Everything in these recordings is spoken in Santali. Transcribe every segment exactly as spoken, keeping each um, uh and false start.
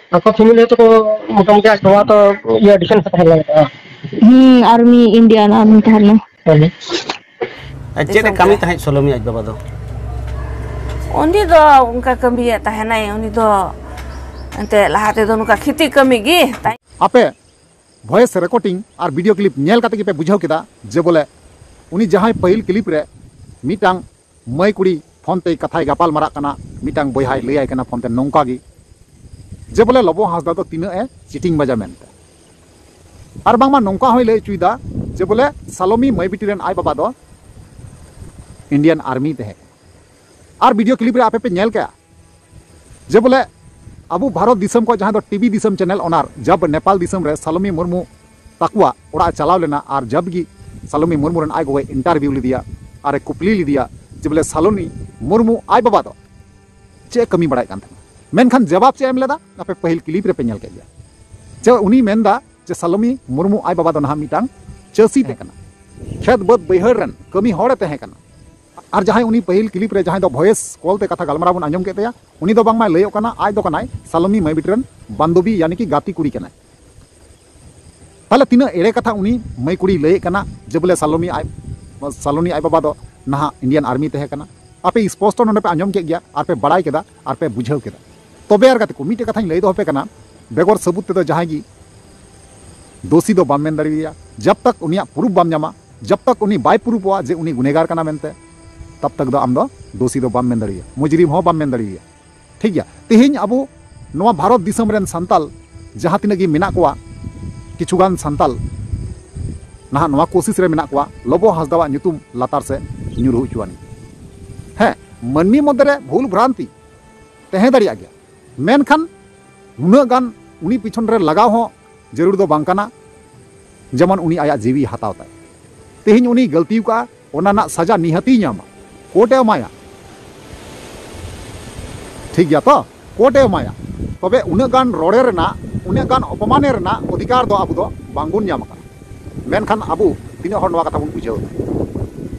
ᱟᱠᱚ ᱯᱷᱮᱢᱤᱞᱤ ᱦᱚᱸᱛᱚ ᱠᱚ ᱢᱚᱴᱟᱢᱩᱴᱤ ᱟᱡ ᱵᱟᱵᱟ ᱛᱚ ᱤᱭᱟᱹ ᱰᱤᱯᱷᱮᱱᱥ ᱨᱮ ᱛᱟᱦᱮᱸ ᱞᱮᱱᱟ᱾ ᱦᱩᱸ, ᱟᱨᱢᱤ, ᱤᱱᱰᱤᱭᱟᱱ ᱟᱨᱢᱤ ᱛᱟᱦᱮᱸ ᱞᱮᱱᱟ᱾ ᱦᱮᱸ᱾ ᱟᱨ ᱪᱮᱫ ᱮ ᱫᱤᱥᱚᱢ ᱠᱟᱹᱢᱤ ᱨᱮ᱾ ᱛᱟᱦᱮᱸᱫ ᱥᱟᱞᱚᱢᱤ ᱟᱡ ᱵᱟᱵᱟ ᱫᱚ? ᱩᱱᱤ ᱫᱚ ᱚᱱᱠᱟ ᱠᱟᱹᱢᱤᱭᱮᱫ ᱛᱟᱦᱮᱱᱟᱭ, ᱩᱱᱤ ᱫᱚ ᱮᱱᱛᱮ ᱞᱟᱦᱟ ᱛᱮᱫᱚ ᱱᱚᱝᱠᱟ ᱠᱷᱮᱛᱤ ᱠᱟᱹᱢᱤ ᱜᱮ᱾ ᱟᱯᱮ ᱵᱷᱚᱭᱮᱥ ᱨᱮᱠᱚᱨᱰᱤᱝ ᱟᱨ ᱵᱷᱤᱰᱤᱭᱳ ᱠᱞᱤᱯ ᱧᱮᱞ ᱠᱟᱛᱮ ᱜᱮᱯᱮ ᱵᱩᱡᱷᱟᱹᱣ ᱠᱮᱫᱟ ᱡᱮ ᱵᱚᱞᱮ ᱩᱱᱤ ᱡᱟᱦᱟᱸᱭ ᱯᱟᱹᱦᱤᱞ ᱠᱞᱤᱯ ᱨᱮ ᱢᱤᱫᱴᱟᱝ ᱢᱟᱹᱭ ᱠᱩᱲᱤ ᱯᱷᱳᱱ ᱛᱮᱭ ᱠᱟᱛᱷᱟᱭ ᱜᱟᱯᱟᱞ ᱢᱟᱨᱟᱜ ᱠᱟᱱᱟ, ᱢᱤᱫᱴᱟᱝ ᱵᱚᱭᱦᱟᱭ ᱞᱟᱹᱭᱟᱭ ᱠᱟᱱᱟ ᱯᱷᱳᱱ ᱛᱮ ᱱᱚᱝᱠᱟ ᱜᱮ ᱡᱮ ᱵᱚᱞᱮ ᱞᱚᱵᱚ ᱦᱟᱸᱥᱫᱟ ᱫᱚ ᱛᱤᱱᱟᱹᱜ ᱮ ᱪᱤᱴᱤᱝ ᱵᱟᱡᱟ ᱢᱮᱱᱛᱮ᱾ ᱟᱨ ᱵᱟᱝᱢᱟ ᱱᱚᱝᱠᱟ ᱦᱚᱸᱭ ᱞᱟᱹᱭ ᱦᱚᱪᱚᱭᱮᱫᱟ ᱡᱮ ᱵᱚᱞᱮ ᱥᱟᱞᱚᱢᱤ ᱢᱟᱹᱭ ᱵᱤᱴᱤ ᱨᱮᱱ ᱟᱡ ᱵᱟᱵᱟ ᱫᱚ ᱤᱱᱰᱤᱭᱟᱱ ᱟᱨᱢᱤ ᱛᱟᱦᱮᱸ ᱠᱟᱱᱟ᱾ ᱟᱨ ᱵᱷᱤᱰᱤᱭᱳ ᱠᱞᱤᱯ ᱨᱮ ᱟᱯᱮ ᱯᱮ ᱧᱮᱞ ᱠᱮᱜᱼᱟ ᱡᱮ ᱵᱚᱞᱮ ᱟᱵᱚ ᱵᱷᱟᱨᱚᱛ ᱫᱤᱥᱚᱢ ᱠᱷᱚᱱ ᱡᱟᱦᱟᱸ ᱫᱚ ᱴᱤᱵᱷᱤ ᱫᱤᱥᱚᱢ ᱪᱮᱱᱮᱞ ᱚᱱᱟᱨ ᱡᱟᱵ ᱱᱮᱯᱟᱞ ᱫᱤᱥᱚᱢ ᱨᱮ ᱥᱟᱞᱚᱢᱤ ᱢᱩᱨᱢᱩ ᱛᱟᱠᱚᱣᱟᱜ ᱚᱲᱟᱜ ᱮ ᱪᱟᱞᱟᱣ ᱞᱮᱱᱟ ᱟᱨ ᱡᱟᱵ ᱜᱮ ᱥᱟᱞᱚᱢᱤ ᱢᱩᱨᱢᱩ ᱨᱮᱱ ᱟᱡ ᱜᱚᱜᱚᱭ ᱤᱱᱴᱟᱨᱵᱷᱤᱭᱩ ᱞᱮᱫᱮᱭᱟ ᱟᱨ ᱮ ᱠᱩᱯᱞᱤ ᱞᱮᱫᱮᱭᱟ ᱡᱮ ᱵᱚᱞᱮ ᱥᱟᱞᱚᱢᱤ ᱢᱩᱨᱢᱩ ᱟᱡ ᱵᱟᱵᱟ ᱫᱚ ᱪᱮᱫ ᱮ ᱠᱟᱹᱢᱤ ᱵᱟᱲᱟᱭᱮᱫ ᱠᱟᱱ ᱛᱟᱦᱮᱱᱟ? ᱢᱮᱱᱠᱷᱟᱱ ᱡᱟᱵᱟᱵ ᱪᱮᱫ ᱮ ᱮᱢ ᱞᱮᱫᱟ? ᱟᱯᱮ ᱯᱟᱹᱦᱤᱞ ᱠᱞᱤᱯ ᱨᱮᱯᱮ ᱧᱮᱞ ᱠᱮᱫ ᱜᱮᱭᱟ᱾ ᱪᱮ ᱩᱱᱤ ᱢᱮᱱᱫᱟ ᱡᱮ ᱥᱟᱞᱚᱢᱤ ᱢᱩᱨᱢᱩ ᱟᱡ ᱵᱟᱵᱟ ᱫᱚ ᱱᱟᱦᱟᱜ ᱢᱤᱫᱴᱟᱝ ᱪᱟᱹᱥᱤ ᱛᱟᱦᱮᱸ ᱠᱟᱱᱟ, ᱠᱷᱮᱛ ᱵᱟᱹᱫᱽ ᱵᱟᱹᱭᱦᱟᱹᱲ ᱨᱮᱱ ᱠᱟᱹᱢᱤ ᱦᱚᱲ ᱮ ᱛᱟᱦᱮᱸ ᱠᱟᱱᱟ᱾ ᱟᱨ ᱡᱟᱦᱟᱸᱭ ᱩᱱᱤ ᱯᱟᱹᱦᱤᱞ ᱠᱞᱤᱯ ᱨᱮ ᱡᱟᱦᱟᱸᱭ ᱫᱚ ᱵᱷᱚᱭᱮᱥ ᱠᱚᱞ ᱛᱮ ᱠᱟᱛᱷᱟ ᱜᱟᱞᱢᱟᱨᱟᱣ ᱵᱚᱱ ᱟᱸᱡᱚᱢ ᱠᱮᱫ ᱛᱟᱭᱟ, ᱩᱱᱤ ᱫᱚ ᱵᱟᱝᱢᱟᱭ ᱞᱟᱹᱭᱚᱜ ᱠᱟᱱᱟ ᱟᱡ ᱫᱚ ᱠᱟᱱᱟᱭ ᱥᱟᱞᱚᱢᱤ ᱢᱟᱹᱭ ᱵᱤᱴᱤ ᱨᱮᱱ ᱵᱟᱱᱫᱚᱵᱤ, ᱭᱟᱱᱤ ᱠᱤ ᱜᱟᱛᱮ ᱠᱩᱲᱤ ᱠᱟᱱᱟᱭ᱾ ᱛᱟᱦᱞᱮ ᱛᱤᱱᱟᱹᱜ ᱮᱲᱮ ᱠᱟᱛᱷᱟ ᱩᱱᱤ ᱢᱟᱹᱭ ᱠᱩᱲᱤᱭ ᱞᱟᱹᱭᱮᱫ ᱠᱟᱱᱟ ᱡᱮ ᱵᱚᱞᱮ ᱥᱟᱞᱚᱢᱤ ᱟᱡ, ᱥᱟᱞᱚᱢᱤ ᱟᱡ ᱵᱟᱵᱟ ᱫᱚ ᱱᱟᱦᱟᱜ ᱤᱱᱰᱤᱭᱟᱱ ᱟᱨᱢᱤ ᱛᱟᱦᱮᱸ ᱠᱟᱱᱟ᱾ ᱟᱯᱮ ᱥᱯᱚᱥᱴᱚ ᱱᱚᱰᱮ ᱯᱮ ᱟᱸᱡᱚᱢ ᱠᱮᱫ ᱜᱮᱭᱟ ᱟᱨ ᱯᱮ ᱵᱟᱲᱟᱭ ᱠᱮᱫᱟ ᱟᱨ ᱯᱮ ᱵᱩᱡᱷᱟᱹᱣ ᱠᱮᱫᱟ᱾ ᱛᱚᱵᱮ ᱟᱨ ᱜᱟᱛᱮ ᱠᱚ, ᱢᱤᱫᱴᱮᱡ ᱠᱟᱛᱷᱟᱧ ᱞᱟᱹᱭ ᱫᱚᱦᱚ ᱯᱮ ᱠᱟᱱᱟ, ᱵᱮᱜᱚᱨ ᱥᱟᱹᱵᱩᱛ ᱛᱮᱫᱚ ᱡᱟᱦᱟᱸᱭ ᱜᱮ ᱫᱳᱥᱤ ᱫᱚ ᱵᱟᱢ ᱢᱮᱱ ᱫᱟᱲᱮᱭᱟᱭᱟ᱾ ᱡᱟᱵ ᱛᱟᱠ ᱩᱱᱤᱭᱟᱜ ᱯᱨᱩᱯ ᱵᱟᱢ ᱧᱟᱢᱟ, ᱡᱟᱵ ᱛᱟᱠ ᱩᱱᱤ ᱵᱟᱭ ᱯᱨᱩᱯᱚᱜᱼᱟ ᱡᱮ ᱩᱱᱤ ᱜᱩᱱᱮᱜᱟᱨ ᱠᱟᱱᱟ ᱢᱮᱱᱛᱮ, ᱛᱟᱵ ᱛᱟᱠ ᱫᱚ ᱟᱢ ᱫᱚ ᱫᱳᱥᱤ ᱫᱚ ᱵᱟᱢ ᱢᱮᱱ ᱫᱟᱲᱮᱭᱟᱭᱟ, ᱢᱩᱡᱽᱨᱤᱢ ᱦᱚᱸ ᱵᱟᱢ ᱢᱮᱱ ᱫᱟᱲᱮᱭᱟᱭᱟ᱾ ᱴᱷᱤᱠ ᱜᱮᱭᱟ, ᱛᱮᱦᱮᱧ ᱟᱵᱚ ᱱᱚᱣᱟ ᱵᱷᱟᱨᱚᱛ ᱫᱤᱥᱚᱢ ᱨᱮᱱ ᱥᱟᱱᱛᱟᱞ ᱡᱟᱦᱟᱸ ᱛᱤᱱᱟᱹᱜ ᱜᱮ ᱢᱮᱱᱟᱜ ᱠᱚᱣᱟ, ᱠᱤᱪᱷᱩᱜᱟᱱ ᱥᱟᱱᱛᱟᱞ ᱱᱟᱦᱟᱜ ᱱᱚᱣᱟ ᱠᱳᱥᱤᱥ ᱨᱮ ᱢᱮᱱᱟᱜ ᱠᱚᱣᱟ ᱞᱚᱵᱚ ᱦᱟᱸᱥᱫᱟᱣᱟᱜ ᱧᱩᱛᱩᱢ ᱞᱟᱛᱟᱨ ᱥᱮᱫ ᱧᱩᱨᱩ ᱦᱚᱪᱚᱣᱟᱱ᱾ ᱦᱮᱸ, ᱢᱟᱹᱱᱢᱤ ᱢᱚᱫᱽᱫᱷᱮ ᱨᱮ ᱵᱷᱩᱞ ᱵᱷᱨᱟᱱᱛᱤ ᱛᱟᱦᱮᱸ ᱫᱟᱲᱮᱭᱟᱜ ᱜᱮᱭᱟ, ᱢᱮᱱᱠᱷᱟᱱ ᱱᱩᱱᱟᱹᱜ ᱜᱟᱱ ᱩᱱᱤ ᱯᱤᱪᱷᱚᱱ ᱨᱮ ᱞᱟᱜᱟᱣ ᱦᱚᱸ ᱡᱟᱹᱨᱩᱲ ᱫᱚ ᱵᱟᱝ ᱠᱟᱱᱟ᱾ ᱡᱮᱢᱚᱱ ᱩᱱᱤ ᱟᱭᱟᱜ ᱡᱤᱣᱤ ᱦᱟᱛᱟᱣ ᱛᱟᱭ, ᱛᱮᱦᱮᱧ ᱩᱱᱤ ᱜᱟᱹᱞᱛᱤ ᱟᱠᱟᱫᱼᱟ, ᱚᱱᱟ ᱨᱮᱱᱟᱜ ᱥᱟᱡᱟ ᱱᱤᱦᱟᱹᱛᱤᱭ ᱧᱟᱢᱟ, ᱠᱳᱨᱴ ᱮ ᱮᱢᱟᱭᱟ᱾ ᱴᱷᱤᱠ ᱜᱮᱭᱟ ᱛᱚ, ᱠᱳᱨᱴ ᱮ ᱮᱢᱟᱭᱟ᱾ ᱛᱚᱵᱮ ᱩᱱᱟᱹᱜ ᱜᱟᱱ ᱨᱚᱲᱮ ᱨᱮᱱᱟᱜ, ᱩᱱᱟᱹᱜ ᱜᱟᱱ ᱚᱯᱚᱢᱟᱱᱮ ᱨᱮᱱᱟᱜ ᱚᱫᱷᱤᱠᱟᱨ ᱫᱚ ᱟᱵᱚ ᱫᱚ ᱵᱟᱝᱵᱚᱱ ᱧᱟᱢ ᱟᱠᱟᱫᱟ᱾ ᱢᱮᱱᱠᱷᱟᱱ ᱟᱵᱚ ᱛᱤᱱᱟᱹᱜ ᱦᱚᱲ ᱱᱚᱣᱟ ᱠᱟᱛᱷᱟ ᱵᱚᱱ ᱵᱩᱡᱷᱟᱹᱣ ᱮᱫᱟ?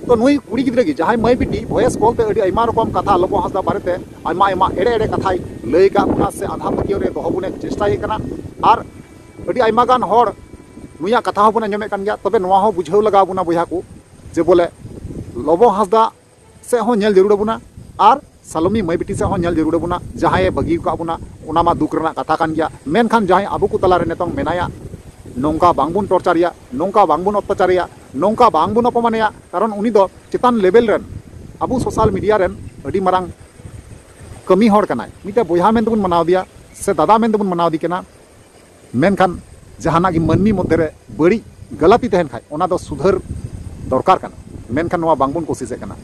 ᱛᱚ ᱱᱩᱭ ᱠᱩᱲᱤ ᱜᱤᱫᱽᱨᱟᱹ ᱜᱮ ᱡᱟᱦᱟᱸᱭ ᱢᱟᱹᱭ ᱵᱤᱴᱤ ᱵᱷᱚᱭᱮᱥ ᱠᱚᱞ ᱛᱮ ᱟᱹᱰᱤ ᱟᱭᱢᱟ ᱨᱚᱠᱚᱢ ᱠᱟᱛᱷᱟ ᱞᱚᱵᱚ ᱦᱟᱸᱥᱫᱟ ᱵᱟᱨᱮᱛᱮ ᱟᱭᱢᱟ ᱟᱭᱢᱟ ᱮᱲᱮ ᱮᱲᱮ ᱠᱟᱛᱷᱟᱭ ᱞᱟᱹᱭ ᱟᱠᱟᱫ ᱵᱚᱱᱟ ᱥᱮ ᱟᱸᱫᱷᱟ ᱯᱟᱹᱛᱭᱟᱹᱣ ᱨᱮ ᱫᱚᱦᱚ ᱵᱚᱱᱮ ᱪᱮᱥᱴᱟᱭᱮ ᱠᱟᱱᱟ᱾ ᱟᱨ ᱟᱹᱰᱤ ᱟᱭᱢᱟ ᱜᱟᱱ ᱦᱚᱲ ᱱᱩᱭᱟᱜ ᱠᱟᱛᱷᱟ ᱦᱚᱸᱵᱚᱱ ᱟᱸᱡᱚᱢᱮᱫ ᱠᱟᱱ ᱜᱮᱭᱟ᱾ ᱛᱚᱵᱮ ᱱᱚᱣᱟ ᱦᱚᱸ ᱵᱩᱡᱷᱟᱹᱣ ᱞᱟᱜᱟᱣ ᱵᱚᱱᱟ ᱵᱚᱭᱦᱟ ᱠᱚ, ᱡᱮ ᱵᱚᱞᱮ ᱞᱚᱵᱚ ᱦᱟᱸᱥᱫᱟ ᱥᱮᱫ ᱦᱚᱸ ᱧᱮᱞ ᱡᱟᱹᱨᱩᱲ ᱟᱵᱚᱱᱟ ᱟᱨ ᱥᱟᱞᱚᱢᱤ ᱢᱟᱹᱭ ᱵᱤᱴᱤ ᱥᱮᱫ ᱦᱚᱸ ᱧᱮᱞ ᱡᱟᱹᱨᱩᱲ ᱟᱵᱚᱱᱟ᱾ ᱡᱟᱦᱟᱸᱭᱮ ᱵᱟᱹᱜᱤ ᱟᱠᱟᱫ ᱵᱚᱱᱟ, ᱚᱱᱟ ᱢᱟ ᱫᱩᱠ ᱨᱮᱱᱟᱜ ᱠᱟᱛᱷᱟ ᱠᱟᱱ ᱜᱮᱭᱟ, ᱢᱮᱱᱠᱷᱟᱱ ᱡᱟᱦᱟᱸᱭ ᱟᱵᱚ ᱠᱚ ᱛᱟᱞᱟᱨᱮ ᱱᱤᱛᱚᱝ ᱢᱮᱱᱟᱭᱟ, ᱱᱚᱝᱠᱟ ᱵᱟᱝᱵᱚᱱ ᱴᱚᱨᱪᱟᱨᱮᱭᱟ, ᱱᱚᱝᱠᱟ ᱵᱟᱝᱵᱚᱱ ᱚᱛᱛᱟᱪᱟᱨᱮᱭᱟ, ᱱᱚᱝᱠᱟ ᱵᱟᱝᱵᱚᱱ ᱚᱯᱚᱢᱟᱱᱮᱭᱟ᱾ ᱠᱟᱨᱚᱱ ᱩᱱᱤ ᱫᱚ ᱪᱮᱛᱟᱱ ᱞᱮᱵᱮᱞ ᱨᱮᱱ, ᱟᱵᱚ ᱥᱳᱥᱟᱞ ᱢᱤᱰᱤᱭᱟ ᱨᱮᱱ ᱟᱹᱰᱤ ᱢᱟᱨᱟᱝ ᱠᱟᱹᱢᱤ ᱦᱚᱲ ᱠᱟᱱᱟᱭ᱾ ᱢᱤᱫᱴᱮᱱ ᱵᱚᱭᱦᱟ ᱢᱮᱱᱛᱮᱵᱚᱱ ᱢᱟᱱᱟᱣ ᱫᱮᱭᱟ ᱥᱮ ᱫᱟᱫᱟ ᱢᱮᱱᱛᱮᱵᱚᱱ ᱢᱟᱱᱟᱣ ᱫᱮ ᱠᱟᱱᱟ, ᱢᱮᱱᱠᱷᱟᱱ ᱡᱟᱦᱟᱱᱟᱜ ᱜᱮ ᱢᱟᱹᱱᱢᱤ ᱢᱚᱫᱽᱫᱷᱮ ᱨᱮ ᱵᱟᱹᱲᱤᱡ ᱜᱟᱞᱟᱛᱤ ᱛᱟᱦᱮᱱ ᱠᱷᱟᱡ, ᱚᱱᱟ ᱫᱚ ᱥᱩᱫᱷᱟᱹᱨ ᱫᱚᱨᱠᱟᱨ ᱠᱟᱱᱟ᱾ ᱢᱮᱱᱠᱷᱟᱱ ᱱᱚᱣᱟ ᱵᱟᱝᱵᱚᱱ ᱠᱳᱥᱤᱥᱮᱫ ᱠᱟᱱᱟ᱾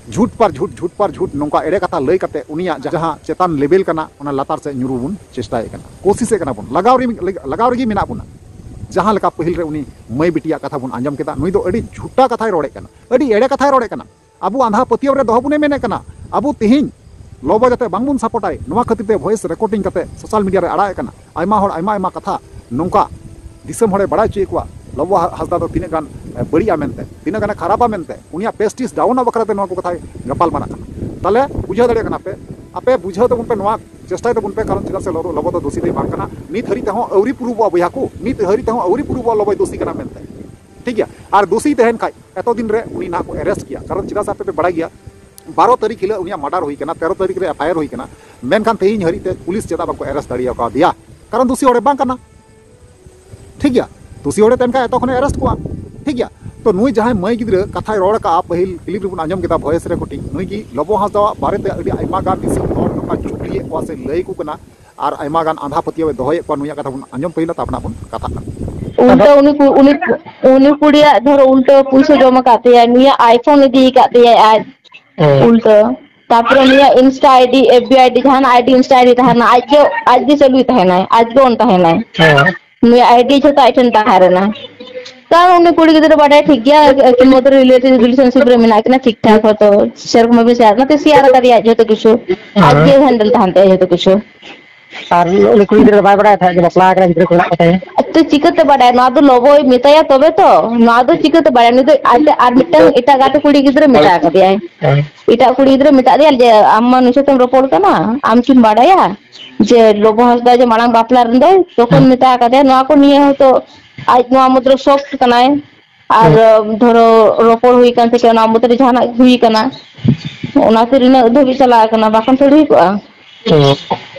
ᱡᱷᱩᱴ ᱯᱟᱨ ᱡᱷᱩᱴ, ᱡᱷᱩᱴ ᱯᱟᱨ ᱡᱷᱩᱴ, ᱱᱚᱝᱠᱟ ᱮᱲᱮ ᱠᱟᱛᱷᱟ ᱞᱟᱹᱭ ᱠᱟᱛᱮ ᱩᱱᱤᱭᱟᱜ ᱡᱟᱦᱟᱸ ᱪᱮᱛᱟᱱ ᱞᱮᱵᱮᱞ ᱠᱟᱱᱟ, ᱚᱱᱟ ᱞᱟᱛᱟᱨ ᱥᱮᱫ ᱧᱩᱨᱩ ᱵᱚᱱ ᱪᱮᱥᱴᱟᱭᱮᱫ ᱠᱟᱱᱟ, ᱠᱳᱥᱤᱥᱮᱫ ᱠᱟᱱᱟ ᱵᱚᱱ, ᱞᱟᱜᱟᱣ ᱨᱮ, ᱞᱟᱜᱟᱣ ᱨᱮᱜᱮ ᱢᱮᱱᱟᱜ ᱵᱚᱱᱟ᱾ ᱡᱟᱦᱟᱸ ᱞᱮᱠᱟ ᱯᱟᱹᱦᱤᱞ ᱨᱮ ᱩᱱᱤ ᱢᱟᱹᱭ ᱵᱤᱴᱤᱭᱟᱜ ᱠᱟᱛᱷᱟ ᱵᱚᱱ ᱟᱸᱡᱚᱢ ᱠᱮᱫᱟ, ᱱᱩᱭ ᱫᱚ ᱟᱹᱰᱤ ᱡᱷᱩᱴᱟ ᱠᱟᱛᱷᱟᱭ ᱨᱚᱲᱮᱫ ᱠᱟᱱᱟ, ᱟᱹᱰᱤ ᱮᱲᱮ ᱠᱟᱛᱷᱟᱭ ᱨᱚᱲᱮᱫ ᱠᱟᱱᱟ᱾ ᱟᱵᱚ ᱟᱸᱫᱷᱟ ᱯᱟᱹᱛᱭᱟᱹᱣ ᱨᱮ ᱫᱚᱦᱚ ᱵᱚᱱᱮ ᱢᱮᱱᱮᱫ ᱠᱟᱱᱟ᱾ ᱟᱵᱚ ᱛᱮᱦᱮᱧ ᱞᱚᱵᱚ ᱡᱟᱛᱮ ᱵᱟᱝᱵᱚᱱ ᱥᱟᱯᱳᱨᱴᱟᱭ, ᱱᱚᱣᱟ ᱠᱷᱟᱹᱛᱤᱨ ᱛᱮ ᱵᱷᱚᱭᱮᱥ ᱨᱮᱠᱚᱨᱰᱤᱝ ᱠᱟᱛᱮ ᱥᱳᱥᱟᱞ ᱢᱤᱰᱤᱭᱟ ᱨᱮ ᱟᱲᱟᱜ ᱮᱫ ᱠᱟᱱᱟ᱾ ᱟᱭᱢᱟ ᱦᱚᱲ ᱟᱭᱢᱟ ᱟᱭᱢᱟ ᱠᱟᱛᱷᱟ ᱱᱚᱝᱠᱟ ᱫᱤᱥᱚᱢ ᱦᱚᱲᱮ ᱵᱟᱲᱟᱭ ᱦᱚᱪᱚᱭᱮᱫ ᱠᱚᱣᱟ, ᱞᱚᱵᱚ ᱦᱟ-, ᱦᱟᱸᱥᱫᱟ ᱫᱚ ᱛᱤᱱᱟᱹᱜ ᱜᱟᱱ, ᱮ, ᱵᱟᱹᱲᱤᱡᱼᱟ ᱢᱮᱱᱛᱮ, ᱛᱤᱱᱟᱹᱜ ᱜᱟᱱᱮ ᱠᱷᱟᱨᱟᱯᱟ ᱢᱮᱱᱛᱮ, ᱩᱱᱤᱭᱟᱜ ᱯᱨᱮᱥᱴᱤᱡᱽ ᱰᱟᱣᱩᱱᱚᱜ ᱵᱟᱠᱷᱨᱟ ᱛᱮ ᱱᱚᱣᱟ ᱠᱚ ᱠᱟᱛᱷᱟᱭ ᱜᱟᱯᱟᱞ ᱢᱟᱨᱟᱜ ᱠᱟᱱᱟ᱾ ᱛᱟᱦᱞᱮ ᱵᱩᱡᱷᱟᱹᱣ ᱫᱟᱲᱮᱭᱟᱜ ᱠᱟᱱᱟ ᱯᱮ, ᱟᱯᱮ ᱵᱩᱡᱷᱟᱹᱣ ᱛᱟᱵᱚᱱ ᱯᱮ, ᱱᱚᱣᱟ ᱪᱮᱥᱴᱟᱭ ᱛᱟᱵᱚᱱ ᱯᱮ, ᱠᱟᱨᱚᱱ ᱪᱮᱫᱟᱜ ᱥᱮ ᱞᱚᱵᱚ, ᱞᱚᱵᱚ ᱫᱚ ᱫᱳᱥᱤ ᱫᱚᱭ ᱵᱟᱝ ᱠᱟᱱᱟ᱾ ᱱᱤᱛ ᱦᱟᱹᱨᱤᱡ ᱛᱮᱦᱚᱸ ᱟᱹᱣᱨᱤ ᱯᱨᱩᱵᱷᱚᱜᱼᱟ ᱵᱚᱭᱦᱟ ᱠᱚ, ᱱᱤᱛ ᱦᱟᱹᱨᱤᱡ ᱛᱮᱦᱚᱸ ᱟᱹᱣᱨᱤ ᱯᱨᱩᱵᱷᱚᱜᱼᱟ ᱞᱚᱵᱚᱭ ᱫᱳᱥᱤ ᱠᱟᱱᱟ ᱢᱮᱱᱛᱮ᱾ ᱴᱷᱤᱠ ᱜᱮᱭᱟ, ᱟᱨ ᱫᱳᱥᱤ ᱛᱟᱦᱮᱱ ᱠᱷᱟᱡ ᱮᱛᱚ ᱫᱤᱱ ᱨᱮ ᱩᱱᱤ ᱱᱟᱦᱟᱜ ᱠᱚ ᱮᱨᱮᱥᱴ ᱠᱮᱭᱟ, ᱠᱟᱨᱚᱱ ᱪᱮᱫᱟᱜ ᱥᱮ ᱟᱯᱮ ᱯᱮ ᱵᱟᱲᱟᱭ ᱜᱮᱭᱟ ᱵᱟᱨᱚ ᱛᱟᱹᱨᱤᱠᱷ ᱦᱤᱞᱳᱜ ᱩᱱᱤᱭᱟᱜ ᱢᱟᱨᱰᱟᱨ ᱦᱩᱭ ᱠᱟᱱᱟ, ᱛᱮᱨᱚ ᱛᱟᱹᱨᱤᱠᱷ ᱨᱮ ᱮᱯᱷ ᱟᱭ ᱟᱨ ᱦᱩᱭ ᱠᱟᱱᱟ, ᱢᱮᱱᱠᱷᱟᱱ ᱛᱮᱦᱮᱧ ᱦᱟᱹᱨᱤᱡ ᱛᱮ ᱯᱩᱞᱤᱥ ᱪᱮᱫᱟᱜ ᱵᱟᱠᱚ ᱮᱨᱮᱥᱴ ᱫᱟᱲᱮ ᱟᱠᱟᱫᱮᱭᱟ? ᱠᱟᱨᱚᱱ ᱫᱳᱥᱤ ᱦᱚᱲᱮ ᱵᱟᱝ ᱠᱟᱱᱟ᱾ ᱴᱷᱤᱠ ᱜᱮᱭᱟ, ᱫᱳᱥᱤ ᱦᱚᱲᱮ ᱛᱟᱦᱮᱱ ᱠᱷᱟᱡ ᱮᱛᱚ ᱠᱷᱚᱱᱮ ᱮᱨᱮᱥᱴ ᱠᱚᱣᱟ᱾ ᱴᱷᱤᱠ ᱜᱮᱭᱟ, ᱛᱚ ᱱᱩᱭ ᱡᱟᱦᱟᱸᱭ ᱢᱟᱹᱭ ᱜᱤᱫᱽᱨᱟᱹ ᱠᱟᱛᱷᱟᱭ ᱨᱚᱲ ᱟᱠᱟᱫᱼᱟ, ᱯᱟᱹᱦᱤᱞ ᱠᱞᱤᱯ ᱨᱮᱵᱚᱱ ᱟᱸᱡᱚᱢ ᱠᱮᱫᱟ ᱵᱷᱚᱭᱮᱥ ᱨᱮᱠᱚᱨᱰᱤᱝ, ᱱᱩᱭ ᱜᱮ ᱞᱚᱵᱚ ᱦᱟᱸᱥᱫᱟᱣᱟᱜ ᱵᱟᱨᱮᱛᱮ ᱟᱹᱰᱤ ᱟᱭᱢᱟ ᱜᱟᱱ ᱫᱤᱥᱚᱢ ᱦᱚᱲ ᱱᱚᱝᱠᱟ ᱪᱩᱜᱽᱞᱤᱭᱮᱫ ᱠᱚᱣᱟ ᱥᱮ ᱞᱟᱹᱭ ᱟᱠᱚ ᱠᱟᱱᱟ, ᱟᱨ ᱟᱭᱢᱟ ᱜᱟᱱ ᱟᱸᱫᱷᱟ ᱯᱟᱹᱛᱭᱟᱹᱣ ᱮ ᱫᱚᱦᱚᱭᱮᱫ ᱠᱚᱣᱟ᱾ ᱱᱩᱭᱟᱜ ᱠᱟᱛᱷᱟ ᱵᱚᱱ ᱟᱸᱡᱚᱢ ᱯᱟᱹᱦᱤᱞᱟ, ᱛᱟᱨᱯᱚᱨ ᱱᱟᱜ ᱵᱚᱱ ᱠᱟᱛᱷᱟᱜ ᱠᱟᱱᱟ᱾ ᱩᱞᱴᱟᱹ ᱩᱱᱤ ᱠᱩ-, ᱩᱱᱤ, ᱩᱱᱤ ᱠᱩᱲᱤᱭᱟᱜ ᱫᱷᱚᱨᱚ ᱩᱞᱴᱟᱹ ᱯᱩᱭᱥᱟᱹ ᱡᱚᱢ ᱟᱠᱟᱫ ᱛᱟᱭᱟ, ᱱᱩᱭᱟᱜ iPhone ᱤᱫᱤ ᱟᱠᱟᱫ ᱛᱟᱭᱟᱭ ᱟᱡ᱾ ᱦᱮᱸ᱾ ᱩᱞᱴᱟᱹ᱾ ᱛᱟᱨᱯᱚᱨᱮ ᱱᱩᱭᱟᱜ Insta ID, F B ID, ᱡᱟᱦᱟᱱᱟᱜ ID, Insta ID ᱛᱟᱦᱮᱱᱟ, ᱟᱡ ᱜᱮ, ᱟᱡ ᱜᱮ ᱪᱟᱹᱞᱩᱭ ᱛᱟᱦᱮᱱᱟᱭ, ᱟᱡ ᱜᱮ on ᱛᱟᱦᱮᱱᱟᱭ᱾ ᱦᱮᱸ᱾ ᱱᱩᱭᱟᱜ ID ᱡᱷᱚᱛᱚ ᱟᱡ ᱴᱷᱮᱱ ᱛᱟᱦᱮᱸ ᱞᱮᱱᱟ᱾ ᱛᱟᱣ ᱩᱱᱤ ᱠᱩᱲᱤ ᱜᱤᱫᱽᱨᱟᱹ ᱵᱟᱰᱟᱭ ᱴᱷᱤᱠ ᱜᱮᱭᱟ, ᱟᱹᱠᱤᱱ ᱢᱚᱫᱽᱫᱷᱮ ᱨᱮ ᱨᱤᱞᱮᱴᱤᱵᱷ ᱨᱤᱞᱮᱥᱚᱱᱥᱤᱯ ᱨᱮ ᱢᱮᱱᱟᱜ ᱠᱤᱱᱟ, ᱴᱷᱤᱠ ᱴᱷᱟᱠ ᱦᱚᱭᱛᱳ ᱥᱮᱨᱚᱠᱚᱢ ᱵᱷᱟᱵᱮ ᱥᱮᱭᱟᱨ, ᱚᱱᱟᱛᱮ ᱥᱮᱭᱟᱨ ᱟᱠᱟᱫᱮᱭᱟ ᱡᱷᱚᱛᱚ ᱠᱤᱪᱷᱩ, ᱟᱡ ᱜᱮ ᱦᱮᱸ᱾ ᱦᱮᱱᱰᱮᱞ ᱛᱟᱦᱮᱱ ᱛᱟᱭᱟ ᱡᱷᱚᱛᱚ ᱠᱤᱪᱷᱩ᱾ ᱟᱨ ᱩᱱᱤ ᱠᱩᱲᱤ ᱜᱤᱫᱽᱨᱟᱹ ᱫᱚ ᱵᱟᱭ ᱵᱟᱲᱟᱭ ᱛᱟᱦᱮᱸᱫ ᱡᱮ ᱵᱟᱯᱞᱟ ᱟᱠᱟᱱᱟ, ᱜᱤᱫᱽᱨᱟᱹ ᱠᱚ ᱢᱮᱱᱟᱜ ᱠᱚ ᱛᱟᱭᱟ? ᱛᱚ ᱪᱤᱠᱟᱹᱛᱮ ᱵᱟᱰᱟᱭᱟ? ᱱᱚᱣᱟ ᱫᱚ ᱞᱚᱵᱚᱭ ᱢᱮᱛᱟᱭᱟ ᱛᱚᱵᱮ ᱛᱚ᱾ ᱱᱚᱣᱟ ᱫᱚ ᱪᱤᱠᱟᱹᱛᱮ ᱵᱟᱰᱟᱭᱟ? ᱩᱱᱤ ᱫᱚ ᱟᱡ ᱛᱮ ᱟᱨ ᱢᱤᱫᱴᱟᱝ ᱮᱴᱟᱜ ᱜᱟᱛᱮ ᱠᱩᱲᱤ ᱜᱤᱫᱽᱨᱟᱹ ᱢᱮᱛᱟ ᱟᱠᱟᱫᱮᱭᱟᱭ᱾ ᱦᱮᱸ᱾ ᱮᱴᱟᱜ ᱠᱩᱲᱤ ᱜᱤᱫᱽᱨᱟᱹ ᱢᱮᱛᱟ ᱫᱮᱭᱟ ᱡᱮ, "ᱟᱢ ᱢᱟ ᱱᱩᱭ ᱥᱟᱛᱮᱢ ᱨᱚᱯᱚᱲ ᱠᱟᱱᱟ, ᱟᱢ ᱠᱤᱢ ᱵᱟᱰᱟᱭᱟ ᱡᱮ ᱞᱚᱵᱚ ᱦᱟᱸᱥᱫᱟ ᱡᱮ ᱢᱟᱲᱟᱝ ᱵᱟᱯᱞᱟ ᱨᱮᱫᱚᱭ ᱛᱚᱠᱷᱚᱱ ᱦᱮᱸ᱾ ᱢᱮᱛᱟ ᱟᱠᱟᱫᱮᱭᱟ?" ᱱᱚᱣᱟ ᱠᱚ ᱱᱤᱭᱟᱹ ᱦᱚᱭᱛᱳ ᱟᱡ ᱱᱚᱣᱟ ᱢᱩᱫᱽᱨᱮ ᱥᱚᱠᱴ ᱠᱟᱱᱟᱭ᱾ ᱟᱨ, ᱦᱮᱸ᱾ ᱫᱷᱚᱨᱚ, ᱨᱚᱯᱚᱲ ᱦᱩᱭ ᱠᱟᱱ ᱛᱟᱠᱚᱣᱟ, ᱚᱱᱟ ᱢᱩᱫᱽᱨᱮ ᱡᱟᱦᱟᱱᱟᱜ ᱦᱩᱭ ᱠᱟᱱᱟ, ᱚᱱᱟᱛᱮ ᱱᱤᱱᱟᱹᱜ ᱫᱷᱟᱹᱵᱤᱡ ᱪᱟᱞᱟᱣ ᱠᱟᱱᱟ, ᱵᱟᱠᱷᱟᱱ ᱛᱷᱚᱲᱤ ᱦᱩᱭ ᱠᱚᱜᱼᱟ᱾ ᱦᱮᱸ᱾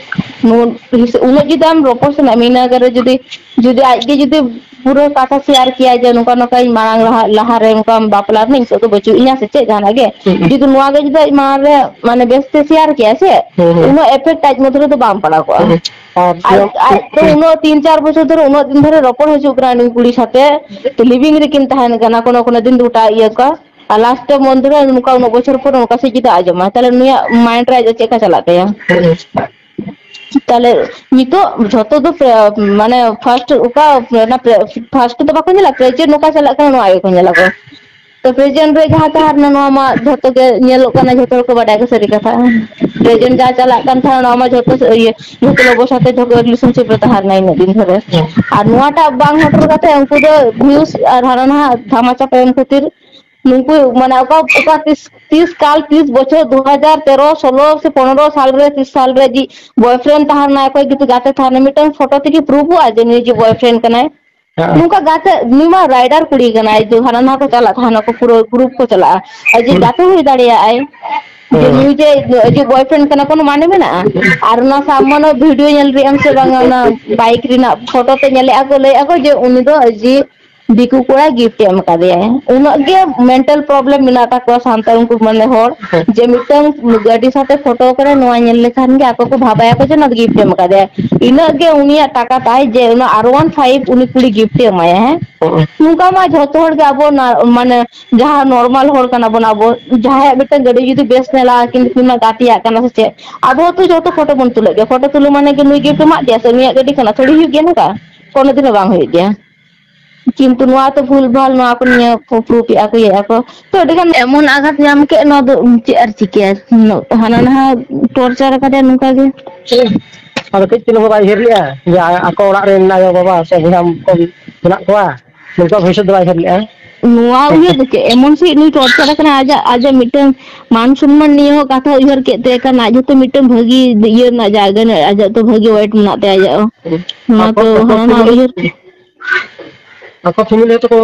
ᱱᱩᱱ-, ᱩᱱᱟᱹᱜ ᱡᱩᱫᱤ ᱟᱢ ᱨᱚᱯᱚᱲ ᱥᱟᱱᱟᱭᱮᱫ ᱢᱮᱭᱟ, ᱤᱱᱟᱹ ᱡᱟᱭᱜᱟ ᱨᱮ ᱡᱩᱫᱤ, ᱡᱩᱫᱤ ᱟᱡ ᱜᱮ ᱡᱩᱫᱤ ᱯᱩᱨᱟᱹ ᱠᱟᱛᱷᱟ ᱥᱮᱭᱟᱨ ᱠᱮᱭᱟ ᱡᱮ, "ᱱᱚᱝᱠᱟ ᱱᱚᱝᱠᱟ ᱤᱧ ᱢᱟᱲᱟᱝ ᱞᱟᱦᱟ, ᱞᱟᱦᱟ ᱨᱮ ᱱᱚᱝᱠᱟ ᱵᱟᱯᱞᱟ ᱨᱮ ᱱᱤᱛᱚᱜ ᱫᱚ ᱵᱟᱹᱪᱩᱜ ᱤᱧᱟ ᱥᱮ ᱪᱮᱫ ᱡᱟᱦᱟᱱᱟᱜ ᱜᱮ", ᱦᱩᱸ᱾ ᱡᱩᱫᱤ ᱱᱚᱣᱟ ᱜᱮ ᱡᱩᱫᱤ ᱟᱡ ᱢᱟᱲᱟᱝ ᱨᱮ ᱢᱟᱱᱮ ᱵᱮᱥ ᱛᱮ ᱥᱮᱭᱟᱨ ᱠᱮᱭᱟ ᱥᱮ, ᱦᱩᱸ, ᱦᱩᱸ᱾ ᱩᱱᱟᱹᱜ ᱮᱯᱷᱮᱠᱴ ᱟᱡ ᱢᱚᱫᱽᱫᱷᱮ ᱨᱮᱫᱚ ᱵᱟᱝ ᱯᱟᱲᱟᱣ ᱠᱚᱜᱼᱟ᱾ ᱦᱩᱸ᱾ ᱟᱨ ᱟᱡ, ᱟᱡ ᱫᱚ ᱦᱩᱸ᱾ ᱩᱱᱟᱹᱜ ᱛᱤᱱ ᱪᱟᱨ ᱵᱚᱪᱷᱚᱨ ᱫᱷᱚᱨᱮ, ᱩᱱᱟᱹᱜ ᱫᱤᱱ ᱫᱷᱚᱨᱮ ᱨᱚᱯᱚᱲ ᱦᱤᱡᱩᱜ ᱠᱟᱱᱟ ᱩᱱᱤ ᱠᱩᱲᱤ ᱥᱟᱛᱮ, ᱛᱚ ᱞᱤᱵᱷᱤᱝ ᱨᱮᱠᱤᱱ ᱛᱟᱦᱮᱱ ᱠᱟᱱᱟ, ᱠᱳᱱᱳ ᱠᱳᱱᱳ ᱫᱤᱱ ᱫᱚ ᱜᱚᱴᱟ ᱤᱭᱟᱹ ᱠᱚ, ᱟᱨ ᱞᱟᱥᱴ ᱢᱚᱫᱽᱫᱷᱮ ᱨᱮ ᱱᱚᱝᱠᱟ ᱩᱱᱟᱹᱜ ᱵᱚᱪᱷᱚᱨ ᱯᱚᱨ ᱱᱚᱝᱠᱟ ᱥᱮ ᱪᱮᱫᱟᱜ ᱟᱸᱡᱚᱢᱟ? ᱛᱟᱦᱞᱮ ᱱᱩᱭᱟᱜ ᱢᱟᱭᱤᱱᱰ ᱨᱮ ᱟᱡ ᱫᱚ ᱪᱮᱫ ᱞᱮᱠᱟ ᱪᱟᱞᱟᱜ ᱛᱟᱭᱟ? ᱦᱩᱸ᱾ ᱛᱟᱦᱞᱮ ᱱᱤᱛᱚᱜ ᱡᱷᱚᱛᱚ ᱫᱚ ᱯᱨᱮ-, ᱢᱟᱱᱮ ᱯᱷᱟᱥᱴ ᱚᱠᱟ, ᱚᱱᱟ ᱯᱨᱮ-, ᱯᱷᱟᱥᱴ ᱫᱚ ᱵᱟᱠᱚ ᱧᱮᱞᱟ, ᱯᱨᱮᱡᱮᱱᱴ ᱚᱠᱟ ᱪᱟᱞᱟᱜ ᱠᱟᱱᱟ ᱱᱚᱣᱟ ᱜᱮᱠᱚ ᱧᱮᱞᱟ ᱠᱚ᱾ ᱛᱚ ᱯᱨᱮᱡᱮᱱᱴ ᱨᱮ ᱡᱟᱦᱟᱸ ᱛᱟᱦᱮᱸ ᱞᱮᱱᱟ ᱱᱚᱣᱟ ᱢᱟ ᱡᱷᱚᱛᱚ ᱜᱮ ᱧᱮᱞᱚᱜ ᱠᱟᱱᱟ, ᱡᱷᱚᱛᱚ ᱦᱚᱲ ᱠᱚ ᱵᱟᱰᱟᱭ ᱠᱚ ᱥᱟᱹᱨᱤ ᱠᱟᱛᱷᱟ᱾ ᱯᱨᱮᱡᱮᱱᱴ ᱡᱟᱦᱟᱸ ᱪᱟᱞᱟᱜ ᱠᱟᱱ ᱛᱟᱦᱮᱸ ᱱᱚᱣᱟ ᱢᱟ ᱡᱷᱚᱛᱚ ᱥᱮ-, ᱤᱭᱟᱹ, ᱡᱷᱚᱛᱚ ᱞᱚᱵᱚ ᱥᱟᱛᱮ ᱡᱷᱚᱛᱚ ᱨᱤᱞᱮᱥᱚᱱᱥᱤᱯ ᱨᱮ ᱛᱟᱦᱮᱸ ᱞᱮᱱᱟ ᱤᱱᱟᱹᱜ ᱫᱤᱱ ᱫᱷᱚᱨᱮ᱾ ᱦᱮᱸ᱾ ᱟᱨ ᱱᱚᱣᱟᱴᱟᱜ ᱵᱟᱝ ᱦᱚᱴᱚᱨ ᱠᱟᱛᱮ ᱩᱱᱠᱩ ᱫᱚ ᱵᱷᱤᱭᱩᱥ ᱟᱨ ᱦᱟᱱᱟ ᱱᱟᱣᱟ ᱫᱷᱟᱢᱟᱪᱟ ᱠᱚ ᱮᱢ ᱠᱷᱟᱹᱛᱤᱨ ᱱᱩᱠᱩ ᱢᱟᱱᱮ ᱚᱠᱟ, ᱚᱠᱟ ᱛᱤᱥ, ᱛᱤᱥ ᱠᱟᱞ, ᱛᱤᱥ ᱵᱚᱪᱷᱚᱨ, ᱫᱩ ᱦᱟᱡᱟᱨ ᱛᱮᱨᱚ, ᱥᱳᱞᱳ ᱥᱮ ᱯᱚᱱᱨᱚ ᱥᱟᱞ ᱨᱮ, ᱛᱤᱥ ᱥᱟᱞ ᱨᱮ ᱡᱤ ᱵᱚᱭᱯᱷᱨᱮᱱᱰ ᱛᱟᱦᱮᱸ ᱞᱮᱱᱟᱭ, ᱚᱠᱚᱭ ᱠᱤᱱᱛᱩ ᱜᱟᱛᱮ ᱛᱟᱦᱮᱸ ᱞᱮᱱᱟ, ᱢᱤᱫᱴᱟᱝ ᱯᱷᱳᱴᱳ ᱛᱮᱜᱮ ᱯᱨᱩᱯᱷᱚᱜᱼᱟ ᱡᱮ ᱱᱩᱭ ᱡᱮ ᱵᱚᱭᱯᱷᱨᱮᱱᱰ ᱠᱟᱱᱟᱭ᱾ ᱦᱮᱸ᱾ ᱱᱚᱝᱠᱟ ᱜᱟᱛᱮ, ᱱᱩᱭ ᱢᱟ ᱨᱟᱭᱰᱟᱨ ᱠᱩᱲᱤ ᱠᱟᱱᱟᱭ, ᱡᱮ ᱦᱟᱱᱟ ᱱᱟᱣᱟ ᱠᱚ ᱪᱟᱞᱟᱜ ᱛᱟᱦᱮᱱᱟ, ᱠᱚ ᱯᱩᱨᱟᱹ ᱜᱨᱩᱯ ᱠᱚ ᱪᱟᱞᱟᱜᱼᱟ᱾ ᱟᱨ ᱡᱮ ᱦᱩᱸ᱾ ᱜᱟᱛᱮ ᱦᱩᱭ ᱫᱟᱲᱮᱭᱟᱜᱼᱟᱭ, ᱡᱮ ᱦᱩᱸ᱾ ᱱᱩᱭ ᱡᱮ, ᱡᱮ ᱵᱚᱭᱯᱷᱨᱮᱱᱰ ᱠᱟᱱᱟ, ᱠᱳᱱᱳ ᱢᱟᱱᱮ ᱢᱮᱱᱟᱜᱼᱟ? ᱟᱨ ᱚᱱᱟ ᱥᱟᱵ ᱢᱟᱱᱮ ᱵᱷᱤᱰᱤᱭᱳ ᱧᱮᱞ ᱨᱮᱭᱟᱜ ᱮᱢ ᱥᱮ ᱵᱟᱝᱟ, ᱚᱱᱟ ᱵᱟᱭᱤᱠ ᱨᱮᱱᱟᱜ ᱯᱷᱳᱴᱳ ᱛᱮ ᱧᱮᱞᱮᱜᱼᱟ ᱠᱚ, ᱞᱟᱹᱭᱮᱜᱼᱟ ᱠᱚ ᱡᱮ ᱩᱱᱤ ᱫᱚ ᱡᱮ ᱫᱤᱠᱩ ᱠᱚᱲᱟ ᱜᱤᱯᱷᱴ ᱮ ᱮᱢ ᱠᱟᱫᱮᱭᱟᱭ᱾ ᱩᱱᱟᱹᱜ ᱜᱮ ᱢᱮᱱᱴᱟᱞ ᱯᱨᱚᱵᱞᱮᱢ ᱢᱮᱱᱟᱜ ᱛᱟᱠᱚᱣᱟ ᱥᱟᱱᱛᱟᱲ ᱩᱱᱠᱩ ᱢᱟᱱᱮ ᱦᱚᱲ, ᱦᱮᱸ᱾ ᱡᱮ ᱢᱤᱫᱴᱟᱝ ᱜᱟᱹᱰᱤ ᱥᱟᱶᱛᱮ ᱯᱷᱳᱴᱳ ᱠᱟᱱᱟ, ᱱᱚᱣᱟ ᱧᱮᱞ ᱞᱮᱠᱷᱟᱱ ᱜᱮ ᱟᱠᱚ ᱠᱚ ᱵᱷᱟᱵᱟᱭᱟᱠᱚ ᱡᱮ ᱱᱚᱣᱟ ᱫᱚ ᱜᱤᱯᱷᱴ ᱮ ᱮᱢ ᱠᱟᱫᱮᱭᱟ᱾ ᱤᱱᱟᱹᱜ ᱜᱮ ᱩᱱᱤᱭᱟᱜ ᱴᱟᱠᱟ ᱛᱟᱭ ᱡᱮ ᱚᱱᱟ ᱟᱨ ᱚᱣᱟᱱ ᱯᱷᱟᱭᱤᱵᱷ ᱩᱱᱤ ᱠᱩᱲᱤ ᱜᱤᱯᱷᱴ ᱮ ᱮᱢᱟᱭᱟ, ᱦᱮᱸ? ᱦᱮᱸ᱾ ᱱᱚᱝᱠᱟ ᱢᱟ ᱡᱷᱚᱛᱚ ᱦᱚᱲ ᱜᱮ ᱟᱵᱚ ᱱᱟ-, ᱢᱟᱱᱮ ᱡᱟᱦᱟᱸ ᱱᱚᱨᱢᱟᱞ ᱦᱚᱲ ᱠᱟᱱᱟ ᱵᱚᱱ ᱟᱵᱚ, ᱡᱟᱦᱟᱸᱭᱟᱜ ᱢᱤᱫᱴᱟᱝ ᱜᱟᱹᱰᱤ ᱡᱩᱫᱤ ᱵᱮᱥ ᱧᱮᱞᱟ, ᱠᱤᱱᱛᱩ ᱠᱤᱱ ᱢᱟ ᱜᱟᱛᱮᱭᱟᱜ ᱠᱟᱱᱟ ᱥᱮ ᱪᱮᱫ, ᱟᱵᱚ ᱦᱚᱸᱛᱚ ᱡᱷᱚᱛᱚ ᱯᱷᱳᱴᱳ ᱵᱚᱱ ᱛᱩᱞᱟᱹᱜ ᱜᱮᱭᱟ᱾ ᱯᱷᱳᱴᱳ ᱛᱩᱞᱟᱹᱣ ᱢᱟᱱᱮ ᱜᱮ ᱱᱩᱭ ᱜᱤᱯᱷᱴ ᱮᱢᱟᱜ ᱫᱮᱭᱟ ᱥᱮ ᱩᱱᱤᱭᱟᱜ ᱜᱟᱹᱰᱤ ᱠᱟᱱᱟ, ᱛᱷᱚᱲᱤ ᱦᱩᱭᱩᱜ ᱜᱮᱭᱟ ᱱᱚᱝᱠᱟ? ᱠᱳᱱᱳ ᱫᱤᱱ ᱦᱚᱸ ᱵᱟᱝ ᱦᱩᱭᱩᱜ ᱜᱮᱭᱟ᱾ ᱠᱤᱱᱛᱩ ᱱᱚᱣᱟ ᱛᱚ ᱵᱷᱩᱞ ᱵᱷᱟᱞ, ᱱᱚᱣᱟ ᱠᱚ ᱱᱤᱭᱟᱹ ᱠᱚ ᱯᱨᱩᱯᱷ ᱮᱜᱼᱟ ᱠᱚ, ᱤᱭᱟᱹ ᱮᱜᱼᱟ ᱠᱚ᱾ ᱛᱚ ᱟᱹᱰᱤ ᱜᱟᱱ ᱮᱢᱚᱱ ᱟᱜᱷᱟᱛ ᱧᱟᱢ ᱠᱮᱫ, ᱱᱚᱣᱟ ᱫᱚ ᱪᱮᱫ ᱟᱨ ᱪᱤᱠᱟᱹᱭᱟ? ᱦᱟᱱᱟ ᱱᱟᱦᱟ ᱴᱚᱨᱪᱟᱨ ᱟᱠᱟᱫᱮᱭᱟ ᱱᱚᱝᱠᱟ ᱜᱮ᱾ ᱟᱫᱚ ᱠᱟᱹᱡ ᱪᱩᱞᱩᱝ ᱦᱚᱸ ᱵᱟᱭ ᱩᱭᱦᱟᱹᱨ ᱞᱮᱜᱼᱟ ᱡᱮ ᱟ-, ᱟᱠᱚ ᱚᱲᱟᱜ ᱨᱮᱱ ᱟᱭᱳ ᱵᱟᱵᱟ ᱥᱮ ᱵᱚᱭᱦᱟ ᱠᱚ ᱢᱮᱱᱟᱜ ᱠᱚᱣᱟ, ᱱᱚᱝᱠᱟ ᱵᱷᱚᱵᱤᱥᱥᱚᱛ ᱫᱚ ᱵᱟᱭ ᱩᱭᱦᱟᱹᱨ ᱞᱮᱜᱼᱟ᱾ ᱱᱚᱣᱟ ᱩᱭᱦᱟᱹᱨ ᱫᱚ ᱪᱮᱫ? ᱮᱢᱚᱱ ᱥᱮᱫ ᱱᱩᱭ torture ᱟᱠᱟᱱᱟ, ᱟᱡᱟᱜ, ᱟᱡᱟᱜ ᱢᱤᱫᱴᱟᱝ ᱢᱟᱱ ᱥᱚᱱᱢᱟᱱ ᱱᱤᱭᱮ ᱦᱚᱸ ᱠᱟᱛᱷᱟ ᱩᱭᱦᱟᱹᱨ ᱠᱮᱫ ᱛᱮ ᱠᱟᱱᱟ, ᱟᱡ ᱦᱚᱸᱛᱚ ᱢᱤᱫᱴᱟᱝ ᱵᱷᱟᱹᱜᱤ ᱤᱭᱟᱹ ᱨᱮᱱᱟᱜ ᱡᱟᱭᱜᱟ ᱨᱮ, ᱟᱡᱟᱜ ᱛᱚ ᱵᱷᱟᱹᱜᱤ weight ᱢᱮᱱᱟᱜ ᱛᱟᱭᱟ ᱟᱡᱟᱜ ᱦᱚᱸ᱾ ᱱᱚᱣᱟ ᱟᱠᱚ, ᱛᱚ ᱟᱠᱚ ᱦᱟᱱᱟ ᱱᱚᱣᱟ family, ᱩᱭᱦᱟᱹᱨ᱾ ᱟᱠᱚ family ᱦᱚᱸᱛᱚ ᱠᱚ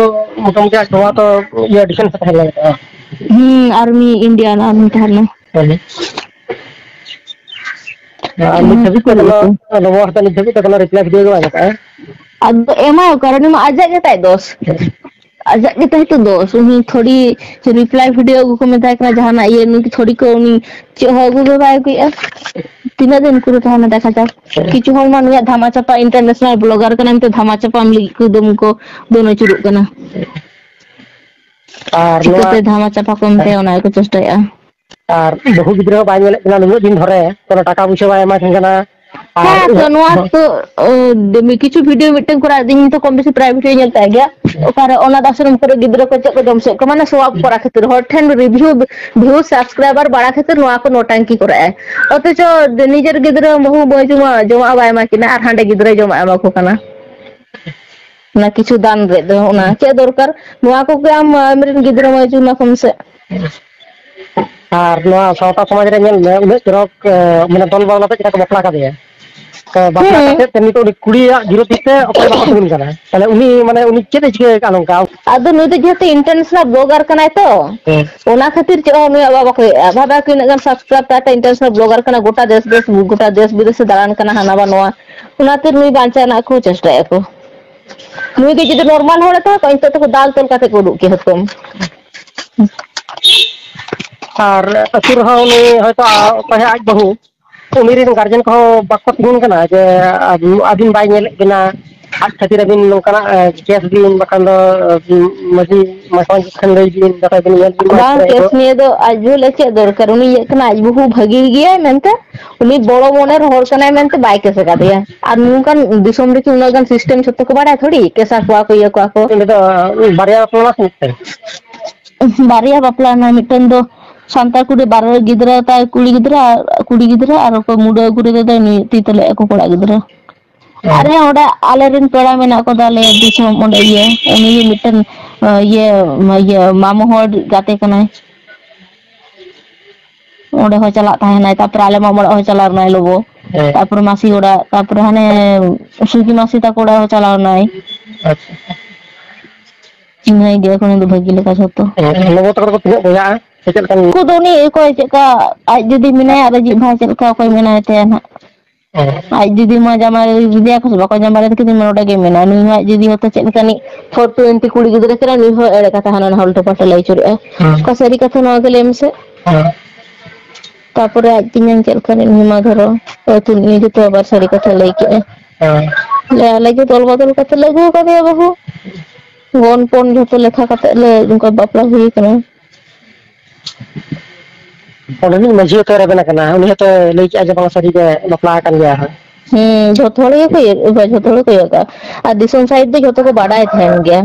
ᱢᱚᱴᱟᱢᱩᱴᱤ ᱟᱡ ᱵᱟᱵᱟ ᱛᱚ ᱤᱭᱟᱹ defence ᱨᱮ ᱛᱟᱦᱮᱸ ᱞᱮᱱ ᱛᱟᱦᱮᱸᱜᱼᱟ᱾ ᱦᱩᱸ, army, Indian army ᱛᱟᱦᱮᱸ ᱞᱮᱱᱟ᱾ ᱦᱮᱸ᱾ ᱟᱨ ᱱᱤᱛ ᱚᱱᱟ ᱫᱷᱟᱹᱵᱤᱡ ᱛᱮ ᱠᱷᱟᱹᱛᱤᱨ ᱠᱳᱱᱳ, ᱜᱮᱛᱚ᱾ ᱱᱚᱣᱟ ᱦᱚᱛᱮ ᱱᱤᱛ ᱫᱷᱟᱹᱵᱤᱡ ᱛᱮ ᱠᱳᱱᱳ reply video ᱜᱮ ᱵᱟᱭ ᱮᱢ ᱟᱠᱟᱫᱼᱟ᱾ ᱟᱫᱚ ᱮᱢᱟᱭ ᱚᱠᱟᱨᱮ? ᱩᱱᱤ ᱢᱟ ᱟᱡᱟᱜ ᱜᱮ ᱛᱟᱭ ᱫᱳᱥ᱾ ᱟᱡᱟᱜ ᱜᱮ ᱛᱟᱭ ᱛᱚ ᱫᱳᱥ᱾ ᱩᱱᱤ ᱛᱷᱚᱲᱤ reply video ᱠᱚᱠᱚ ᱢᱮᱛᱟᱭ ᱠᱟᱱᱟ ᱡᱟᱦᱟᱱᱟᱜ ᱤᱭᱟᱹ, ᱱᱩᱭ ᱛᱷᱚᱲᱤ ᱠᱚ ᱩᱱᱤ ᱪᱮᱫ ᱦᱚᱸ ᱟᱹᱜᱩ ᱜᱮ ᱵᱟᱭ ᱟᱹᱜᱩᱭᱮᱫᱼᱟ᱾ ᱛᱤᱱᱟᱹᱜ ᱫᱤᱱ ᱠᱚᱨᱮ ᱛᱟᱦᱮᱱᱟ ᱫᱮᱠᱷᱟ ᱡᱟᱠ᱾ ᱠᱤᱪᱷᱩ ᱦᱚᱲ ᱢᱟ ᱱᱩᱭᱟᱜ ᱫᱷᱟᱢᱟ ᱪᱟᱯᱟ international blogger ᱠᱟᱱᱟᱭ ᱢᱮᱱᱛᱮ ᱫᱷᱟᱢᱟ ᱪᱟᱯᱟ ᱮᱢ ᱞᱟᱹᱜᱤᱫ ᱠᱚ ᱮᱠᱫᱚᱢ ᱠᱚ ᱫᱚᱱ ᱟᱹᱪᱩᱨᱚᱜ ᱠᱟᱱᱟ᱾ ᱟᱨ ᱱᱚᱣᱟ ᱪᱤᱠᱟᱹᱛᱮ ᱫᱷᱟᱢᱟ ᱪᱟᱯᱟ ᱠᱚ ᱮᱢ ᱛᱟᱭᱟ, ᱚᱱᱟ ᱜᱮᱠᱚ ᱪᱮᱥᱴᱟᱭᱮᱫᱼᱟ᱾ ᱟᱨ ᱵᱟᱹᱦᱩ ᱜᱤᱫᱽᱨᱟᱹ ᱦᱚᱸ ᱵᱟᱭ ᱧᱮᱞᱮᱫ ᱠᱤᱱᱟ ᱱᱩᱱᱟᱹᱜ ᱫᱤᱱ ᱫᱷᱚᱨᱮ, ᱠᱳᱱᱳ ᱴᱟᱠᱟ ᱯᱩᱭᱥᱟᱹ ᱵᱟᱭ ᱮᱢᱟ ᱠᱤᱱ ᱠᱟᱱᱟ᱾ ᱟᱨ ᱦᱮᱸ, ᱛᱚ ᱱᱚᱣᱟ ᱛᱚ, ᱚ, ᱫᱮᱢᱤ ᱠᱤᱪᱷᱩ video ᱢᱤᱫᱴᱟᱝ ᱠᱚᱨᱟᱣ ᱫᱤᱧ ᱛᱚ, ᱠᱚᱢ ᱵᱮᱥᱤ ᱯᱨᱟᱭ video ᱧᱮᱞ ᱛᱟᱭ ᱜᱮᱭᱟ᱾ ᱚᱠᱟᱨᱮ ᱚᱱᱟᱛᱷ ᱟᱥᱨᱚᱢ ᱠᱚᱨᱮ ᱜᱤᱫᱽᱨᱟᱹ ᱠᱚ ᱪᱮᱫ ᱠᱚ ᱡᱚᱢ ᱦᱚᱪᱚᱭᱮᱫ ᱠᱚᱣᱟ, ᱢᱟᱱᱮ show off ᱠᱚᱨᱟᱣ ᱠᱷᱟᱹᱛᱤᱨ, ᱦᱚᱲ ᱴᱷᱮᱱ review, view, subscriber ᱵᱟᱲᱟ ᱠᱷᱟᱹᱛᱤᱨ ᱱᱚᱣᱟ ᱠᱚ ᱱᱚᱴᱟᱝᱠᱤ ᱠᱚᱨᱟᱜᱼᱟᱭ᱾ ᱚᱛᱷᱚᱪᱚ ᱱᱤᱡᱮᱨ ᱜᱤᱫᱽᱨᱟᱹ ᱵᱟᱹᱦᱩ ᱵᱟᱹᱡᱩ ᱢᱟ ᱡᱚᱢᱟᱜ ᱵᱟᱭ ᱮᱢᱟ ᱠᱤᱱᱟ ᱟᱨ ᱦᱟᱸᱰᱮ ᱜᱤᱫᱽᱨᱟᱹᱭ ᱡᱚᱢᱟᱜ ᱮᱢᱟ ᱠᱚ ᱠᱟᱱᱟ᱾ ᱚᱱᱟ ᱠᱤᱪᱷᱩ ᱫᱟᱱ ᱨᱮ ᱫᱚ ᱚᱱᱟ ᱪᱮᱫ ᱫᱚᱨᱠᱟᱨ? ᱱᱚᱣᱟ ᱠᱚᱜᱮ ᱟᱢ, ᱟᱢᱨᱮᱱ ᱜᱤᱫᱽᱨᱟᱹ ᱢᱟᱹᱭ ᱡᱩᱢᱟ ᱠᱚᱢ ᱥᱮ᱾ ᱟᱨ ᱱᱚᱣᱟ ᱥᱟᱶᱛᱟ ᱥᱚᱢᱟᱡᱽ ᱨᱮ ᱧᱮᱞ ᱢᱮ, ᱩᱱᱟᱹᱜ ᱪᱚᱨᱚᱠ, ᱮ, ᱢᱟᱱᱮ ᱫᱚᱞ ᱵᱟᱯᱞᱟ ᱛᱮ ᱪᱮᱫ ᱞᱮᱠᱟ ᱠᱚ ᱵᱟᱯᱞᱟ ᱠᱟᱫᱮᱭᱟ᱾ ᱛᱚ ᱵᱟᱯᱞᱟ ᱦᱮᱸ᱾ ᱠᱟᱛᱮ ᱛᱮ ᱱᱤᱛᱚᱜ ᱩᱱᱤ ᱠᱩᱲᱤᱭᱟᱜ ᱵᱤᱨᱳᱫᱷᱤ ᱛᱮ ᱚᱠᱚᱭ ᱵᱟᱠᱚ ᱛᱤᱸᱜᱩᱱ ᱠᱟᱱᱟ᱾ ᱛᱟᱦᱞᱮ ᱩᱱᱤ, ᱢᱟᱱᱮ ᱩᱱᱤ ᱪᱮᱫ ᱮ ᱪᱤᱠᱟᱹ ᱟᱠᱟᱫ ᱱᱚᱝᱠᱟ? ᱟᱫᱚ ᱱᱩᱭ ᱫᱚ ᱡᱮᱦᱮᱛᱩ international blogger ᱠᱟᱱᱟᱭ ᱛᱚ, ᱦᱮᱸ᱾ ᱚᱱᱟ ᱠᱷᱟᱹᱛᱤᱨ ᱪᱮᱫ ᱦᱚᱸ ᱱᱩᱭᱟᱜ ᱵᱟᱵᱟ ᱠᱚ ᱤᱭᱟᱹᱜᱼᱟ᱾ ᱵᱷᱟᱵᱟ ᱠᱚ ᱤᱱᱟᱹᱜ ᱜᱟᱱ subscribe ᱛᱟᱭ, international blogger ᱠᱟᱱᱟ, ᱜᱚᱴᱟ ᱫᱮᱥ ᱫᱮᱥ, ᱜᱚᱴᱟ ᱫᱮᱥ ᱵᱤᱫᱮᱥ ᱮ ᱫᱟᱬᱟᱱ ᱠᱟᱱᱟ, ᱦᱟᱱᱟ ᱵᱟ ᱱᱚᱣᱟ᱾ ᱚᱱᱟᱛᱮ ᱱᱩᱭ ᱵᱟᱧᱪᱟᱣ ᱨᱮᱱᱟᱜ ᱠᱚ ᱪᱮᱥᱴᱟᱭᱟᱠᱚ᱾ ᱱᱩᱭ ᱫᱚ ᱡᱩᱫᱤ normal ᱦᱚᱲ ᱮ ᱛᱟᱦᱮᱸ ᱠᱚᱜᱼᱟ, ᱱᱤᱛᱚᱜ ᱛᱮᱠᱚ ᱫᱟᱞ ᱛᱚᱞ ᱠᱟᱛᱮ ᱠᱚ ᱩᱰᱩᱠ ᱠᱮᱭᱟ ᱦᱩᱛᱠᱟᱹᱢ᱾ ᱟᱨ ᱟᱹᱛᱩ ᱨᱮᱦᱚᱸ ᱩᱱᱤ ᱦᱚᱭᱛᱳ ᱟ-, ᱚᱠᱚᱭ ᱦᱚᱸ ᱟᱡ ᱵᱟᱹᱦᱩ, ᱩᱱᱤ ᱨᱮᱱ guardian ᱠᱚᱦᱚᱸ ᱵᱟᱠᱚ ᱛᱤᱸᱜᱩᱱ ᱠᱟᱱᱟ ᱡᱮ ᱟᱹᱵᱤᱱ, ᱟᱹᱵᱤᱱ ᱵᱟᱭ ᱧᱮᱞᱮᱫ ᱵᱤᱱᱟ, ᱟᱡ ᱠᱷᱟᱹᱛᱤᱨ ᱟᱹᱵᱤᱱ ᱱᱚᱝᱠᱟᱱᱟᱜ, ᱮ, case ᱵᱤᱱ, ᱵᱟᱠᱷᱟᱱ ᱫᱚ, ᱮ, ᱢᱟᱹᱡᱷᱤ ᱢᱟᱥᱴᱟᱨ ᱴᱷᱮᱱ ᱞᱟᱹᱭ ᱵᱤᱱ, ᱡᱟᱛᱮ ᱵᱤᱱ ᱧᱮᱞ ᱵᱤᱱ ᱢᱟ ᱵᱟᱝ, ᱜᱤᱫᱽᱨᱟᱹ ᱠᱚ᱾ Case ᱱᱤᱭᱮ ᱫᱚ ᱟᱡ ᱵᱟᱹᱦᱩ ᱞᱟᱹᱭ ᱪᱮᱫ ᱫᱚᱨᱠᱟᱨ? ᱩᱱᱤ ᱤᱭᱟᱹᱜ ᱠᱟᱱᱟ, ᱟᱡ ᱵᱟᱹᱦᱩ ᱵᱷᱟᱹᱜᱤ ᱜᱮᱭᱟᱭ ᱢᱮᱱᱛᱮ, ᱩᱱᱤ ᱵᱚᱲᱚ ᱢᱚᱱᱮᱨ ᱦᱚᱲ ᱠᱟᱱᱟᱭ ᱢᱮᱱᱛᱮ ᱵᱟᱭ case ᱟᱠᱟᱫᱮᱭᱟ᱾ ᱟᱨ ᱱᱚᱝᱠᱟᱱ ᱫᱤᱥᱚᱢ ᱨᱮᱠᱤ ᱩᱱᱟᱹᱜ ᱜᱟᱱ system ᱡᱷᱚᱛᱚ ᱠᱚ ᱵᱟᱲᱟᱭᱟ? ᱛᱷᱚᱲᱤ case ᱟᱠᱚᱣᱟ ᱠᱚ, ᱤᱭᱟᱹ ᱠᱚᱣᱟ ᱠᱚ᱾ ᱩᱱᱤ ᱫᱚ ᱵᱟᱨᱭᱟ ᱵᱟᱯᱞᱟ ᱥᱮ ᱢᱤᱫᱴᱮᱱ? ᱵᱟᱨᱭᱟ ᱵᱟᱯᱞᱟ ᱨᱮᱱᱟᱜ, ᱢᱤᱫᱴᱮᱱ ᱫᱚ ᱥᱟᱱᱛᱟᱲ ᱠᱩᱲᱤ ᱵᱟᱨ ᱜᱤᱫᱽᱨᱟᱹ ᱛᱟᱭ, ᱠᱩᱲᱤ ᱜᱤᱫᱽᱨᱟᱹ, ᱠᱩᱲᱤ ᱜᱤᱫᱽᱨᱟᱹ, ᱟᱨ ᱚᱠᱚᱭ ᱢᱩᱰᱟᱹ ᱟᱹᱜᱩ ᱨᱮᱫᱚ ᱱᱩᱭ ᱛᱤ ᱛᱟᱞᱮ ᱟᱠᱚ ᱠᱚᱲᱟ ᱜᱤᱫᱽᱨᱟᱹ᱾ ᱦᱮᱸ᱾ ᱟᱨ ᱦᱮᱸ, ᱚᱸᱰᱮ ᱟᱞᱮᱨᱮᱱ ᱯᱮᱲᱟ ᱢᱮᱱᱟᱜ ᱠᱚ ᱛᱟᱞᱮᱭᱟ, ᱫᱤᱥᱚᱢ ᱚᱸᱰᱮ ᱤᱭᱟᱹ, ᱩᱱᱤ ᱜᱮ ᱢᱤᱫᱴᱮᱱ, ᱤᱭᱟᱹ, ᱤᱭᱟᱹ, ᱢᱟᱢᱚ ᱦᱚᱲ ᱜᱟᱛᱮ ᱠᱟᱱᱟᱭ᱾ ᱚᱸᱰᱮ ᱦᱚᱸ ᱪᱟᱞᱟᱜ ᱛᱟᱦᱮᱱᱟᱭ, ᱛᱟᱯᱚᱨᱮ ᱟᱞᱮ ᱢᱟᱢᱚ ᱚᱲᱟᱜ ᱦᱚᱸ ᱪᱟᱞᱟᱣ ᱞᱮᱱᱟᱭ ᱞᱚᱵᱚ᱾ ᱦᱮᱸ᱾ ᱛᱟᱯᱚᱨᱮ ᱢᱟᱥᱤ ᱚᱲᱟᱜ, ᱛᱟᱯᱚᱨᱮ ᱦᱟᱱᱮ ᱥᱩᱡᱤ ᱢᱟᱥᱤ ᱛᱟᱠᱚ ᱚᱲᱟᱜ ᱦᱚᱸ ᱪᱟᱞᱟᱣ ᱞᱮᱱᱟᱭ᱾ ᱟᱪᱪᱷᱟ᱾ ᱦᱮᱸ, ᱜᱮ ᱮᱠᱷᱚᱱ ᱫᱚ ᱵᱷᱟᱹᱜᱤ ᱞᱮᱠᱟ ᱡᱷᱚᱛᱚ᱾ ᱦᱮᱸ, ᱞᱚᱵᱚ ᱛᱟᱠᱚ ᱫᱚᱠᱚ ᱛᱤᱱᱟᱹᱜ ᱵᱚᱭᱦᱟᱜᱼᱟ? ᱥᱮ ᱪᱮᱫ ᱞᱮᱠᱟᱱ? ᱩᱱᱠᱩ ᱫᱚ ᱩᱱᱤ ᱚᱠᱚᱭ ᱪᱮᱫ ᱞᱮᱠᱟ ᱟᱡ ᱫᱤᱫᱤ ᱢᱮᱱᱟᱭᱟ, ᱟᱨ ᱟᱡᱤᱡ ᱵᱷᱟᱭ ᱪᱮᱫ ᱞᱮᱠᱟ ᱚᱠᱚᱭ ᱢᱮᱱᱟᱭ ᱛᱟᱭᱟ ᱱᱟᱦᱟᱜ᱾ ᱦᱮᱸ᱾ ᱟᱡ ᱡᱩᱫᱤ ᱢᱟ ᱡᱟᱢᱟᱭ ᱤᱫᱤᱭᱟ ᱠᱚ ᱥᱮ ᱵᱟᱠᱚ ᱡᱟᱢᱟᱭ ᱤᱫᱤ ᱠᱮᱫᱮ, ᱱᱚᱰᱮ ᱜᱮ ᱢᱮᱱᱟᱭ᱾ ᱱᱩᱭ ᱦᱚᱸ ᱟᱡ ᱡᱩᱫᱤ ᱦᱚᱭᱛᱳ ᱪᱮᱫ ᱞᱮᱠᱟᱱᱤᱡ ᱯᱷᱳᱨ ᱴᱩᱭᱮᱱᱴᱤ ᱠᱩᱲᱤ ᱜᱤᱫᱽᱨᱟᱹ ᱠᱟᱱᱟᱭ, ᱱᱩᱭ ᱦᱚᱸ ᱮᱲᱮ ᱠᱟᱛᱷᱟ ᱦᱟᱱᱟ ᱱᱟᱣᱟ ᱩᱞᱴᱟᱹ ᱯᱟᱞᱴᱟ ᱞᱟᱹᱭ ᱟᱹᱪᱩᱨᱮᱜᱼᱟᱭ᱾ ᱦᱮᱸ᱾ ᱚᱠᱟ ᱥᱟᱹᱨᱤ ᱠᱟᱛᱷᱟ ᱱᱚᱣᱟ ᱜᱮ ᱞᱟᱹᱭ ᱢᱮᱥᱮ? ᱦᱮᱸ᱾ ᱛᱟᱯᱚᱨᱮ ᱟᱡ ᱛᱮᱧᱟᱝ ᱪᱮᱫ ᱞᱮᱠᱟᱱᱤᱡ, ᱱᱩᱭ ᱢᱟ ᱫᱷᱚᱨᱚ, ᱦᱚᱭᱛᱳ ᱱᱩᱭ ᱜᱮᱛᱚ ᱟᱵᱟᱨ ᱥᱟᱹᱨᱤ ᱠᱟᱛᱷᱟ ᱞᱟᱹᱭ ᱠᱮᱜᱼᱟᱭ᱾ ᱦᱮᱸ᱾ ᱞᱮ ᱟᱞᱮ ᱜᱮ ᱫᱚᱞ ᱵᱚᱫᱚᱞ ᱠᱟᱛᱮ ᱞᱮ ᱟᱹᱜᱩ ᱟᱠᱟᱫᱮᱭᱟ ᱵᱟᱹᱦᱩ᱾ ᱜᱚᱱ ᱯᱚᱱ ᱡᱷᱚᱛᱚ ᱞᱮᱠᱷᱟ ᱠᱟᱛᱮ ᱞᱮ ᱚᱱᱠᱟ ᱵᱟᱯᱞᱟ ᱦᱩᱭ ᱠᱟᱱᱟ᱾ ᱚᱸᱰᱮᱱᱤᱡ ᱢᱟᱹᱡᱷᱤ ᱦᱚᱸᱛᱚᱭ ᱨᱮᱵᱮᱱ ᱟᱠᱟᱱᱟ, ᱩᱱᱤ ᱦᱚᱸᱛᱚᱭ ᱞᱟᱹᱭ ᱠᱮᱜᱼᱟ ᱡᱮ ᱵᱟᱝ ᱥᱟᱹᱨᱤ ᱜᱮ ᱵᱟᱯᱞᱟ ᱟᱠᱟᱱ ᱜᱮᱭᱟ ᱦᱟᱸᱜ᱾ ᱦᱩᱸ, ᱡᱷᱚᱛᱚ ᱦᱚᱲ ᱜᱮᱠᱚ ᱤᱭᱟᱹ, ᱡᱷᱚᱛᱚ ᱦᱚᱲ ᱜᱮᱠᱚ ᱤᱭᱟᱹ ᱠᱟᱜᱼᱟ᱾ ᱟᱨ ᱫᱤᱥᱚᱢ ᱥᱟᱭᱤᱰ ᱫᱚ ᱡᱷᱚᱛᱚ ᱠᱚ ᱵᱟᱰᱟᱭ ᱛᱟᱦᱮᱱ ᱜᱮᱭᱟ᱾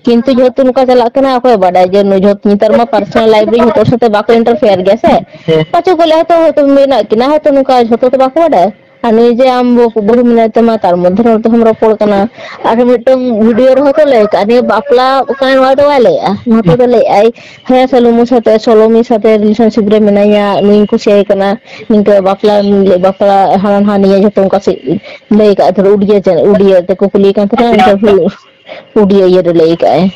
ᱠᱤᱱᱛᱩ ᱡᱮᱦᱮᱛᱩ ᱱᱚᱝᱠᱟ ᱪᱟᱞᱟᱜ ᱠᱟᱱᱟ, ᱚᱠᱚᱭ ᱵᱟᱰᱟᱭ ᱡᱮ ᱱᱩᱭ ᱡᱷᱚᱛᱚ, ᱱᱮᱛᱟᱨ ᱢᱟ personal life ᱨᱮ ᱡᱷᱚᱛᱚ ᱦᱚᱲ ᱥᱟᱛᱮ ᱵᱟᱠᱚ interfere ᱜᱮᱭᱟ ᱥᱮ? ᱦᱮᱸ᱾ ᱯᱟᱪᱮ ᱠᱚ ᱞᱟᱹᱭᱟ ᱦᱚᱭᱛᱚ, ᱦᱚᱭᱛᱚ ᱢᱮᱱᱟᱜ ᱠᱤᱱᱟ, ᱦᱚᱭᱛᱚ ᱱᱚᱝᱠᱟ ᱡᱷᱚᱛᱚ ᱫᱚ ᱵᱟᱠᱚ ᱵᱟᱰᱟᱭᱟ᱾ ᱟᱨ ᱱᱩᱭ ᱡᱮ ᱟᱢ ᱵᱟᱹᱦᱩ ᱢᱮᱱᱟᱭ ᱛᱟᱢᱟ, ᱛᱟᱨ ᱢᱚᱫᱽᱫᱷᱮ ᱨᱮ ᱦᱚᱭᱛᱚ ᱦᱚᱸᱢ ᱨᱚᱯᱚᱲ ᱠᱟᱱᱟ᱾ ᱟᱨ ᱢᱤᱫᱴᱟᱝ video ᱨᱮᱦᱚᱸ ᱛᱚ ᱞᱟᱹᱭ ᱠᱟᱜᱼᱟ, ᱱᱤᱭᱟᱹ ᱵᱟᱯᱞᱟ ᱚᱠᱟ ᱱᱚᱣᱟ ᱫᱚ ᱵᱟᱭ ᱞᱟᱹᱭᱮᱜᱼᱟ, ᱱᱚᱛᱮ ᱫᱚ ᱞᱟᱹᱭᱮᱜᱼᱟᱭ, ᱦᱮᱸ, ᱥᱳᱞᱳᱢᱤ ᱥᱟᱛᱮ, ᱥᱳᱞᱳᱢᱤ ᱥᱟᱛᱮ relationship ᱨᱮ ᱢᱮᱱᱟᱧᱟ, ᱱᱩᱭᱤᱧ ᱠᱩᱥᱤᱭᱟᱭ ᱠᱟᱱᱟ, ᱱᱤᱝᱠᱟᱹ ᱵᱟᱯᱞᱟ, ᱵᱟᱯᱞᱟ ᱦᱟᱱᱟ ᱱᱟᱣᱟ ᱱᱤᱭᱟᱹ ᱡᱷᱚᱛᱚ ᱚᱱᱠᱟ ᱥᱮ ᱞᱟᱹᱭ ᱠᱟᱜᱼᱟ᱾ ᱫᱷᱚᱨᱚ, ᱩᱰᱤᱭᱟ ᱪᱮ, ᱩᱰᱤᱭᱟ ᱛᱮᱠᱚ ᱠᱩᱞᱤᱭᱮ ᱠᱟᱱ ᱛᱟᱦᱮᱱᱟ, ᱤᱱᱴᱟᱨᱵᱷᱤᱭᱩ, ᱩᱰᱤᱭᱟ ᱤᱭᱟᱹ ᱨᱮ ᱞᱟᱹᱭ ᱠᱟᱜᱼᱟᱭ᱾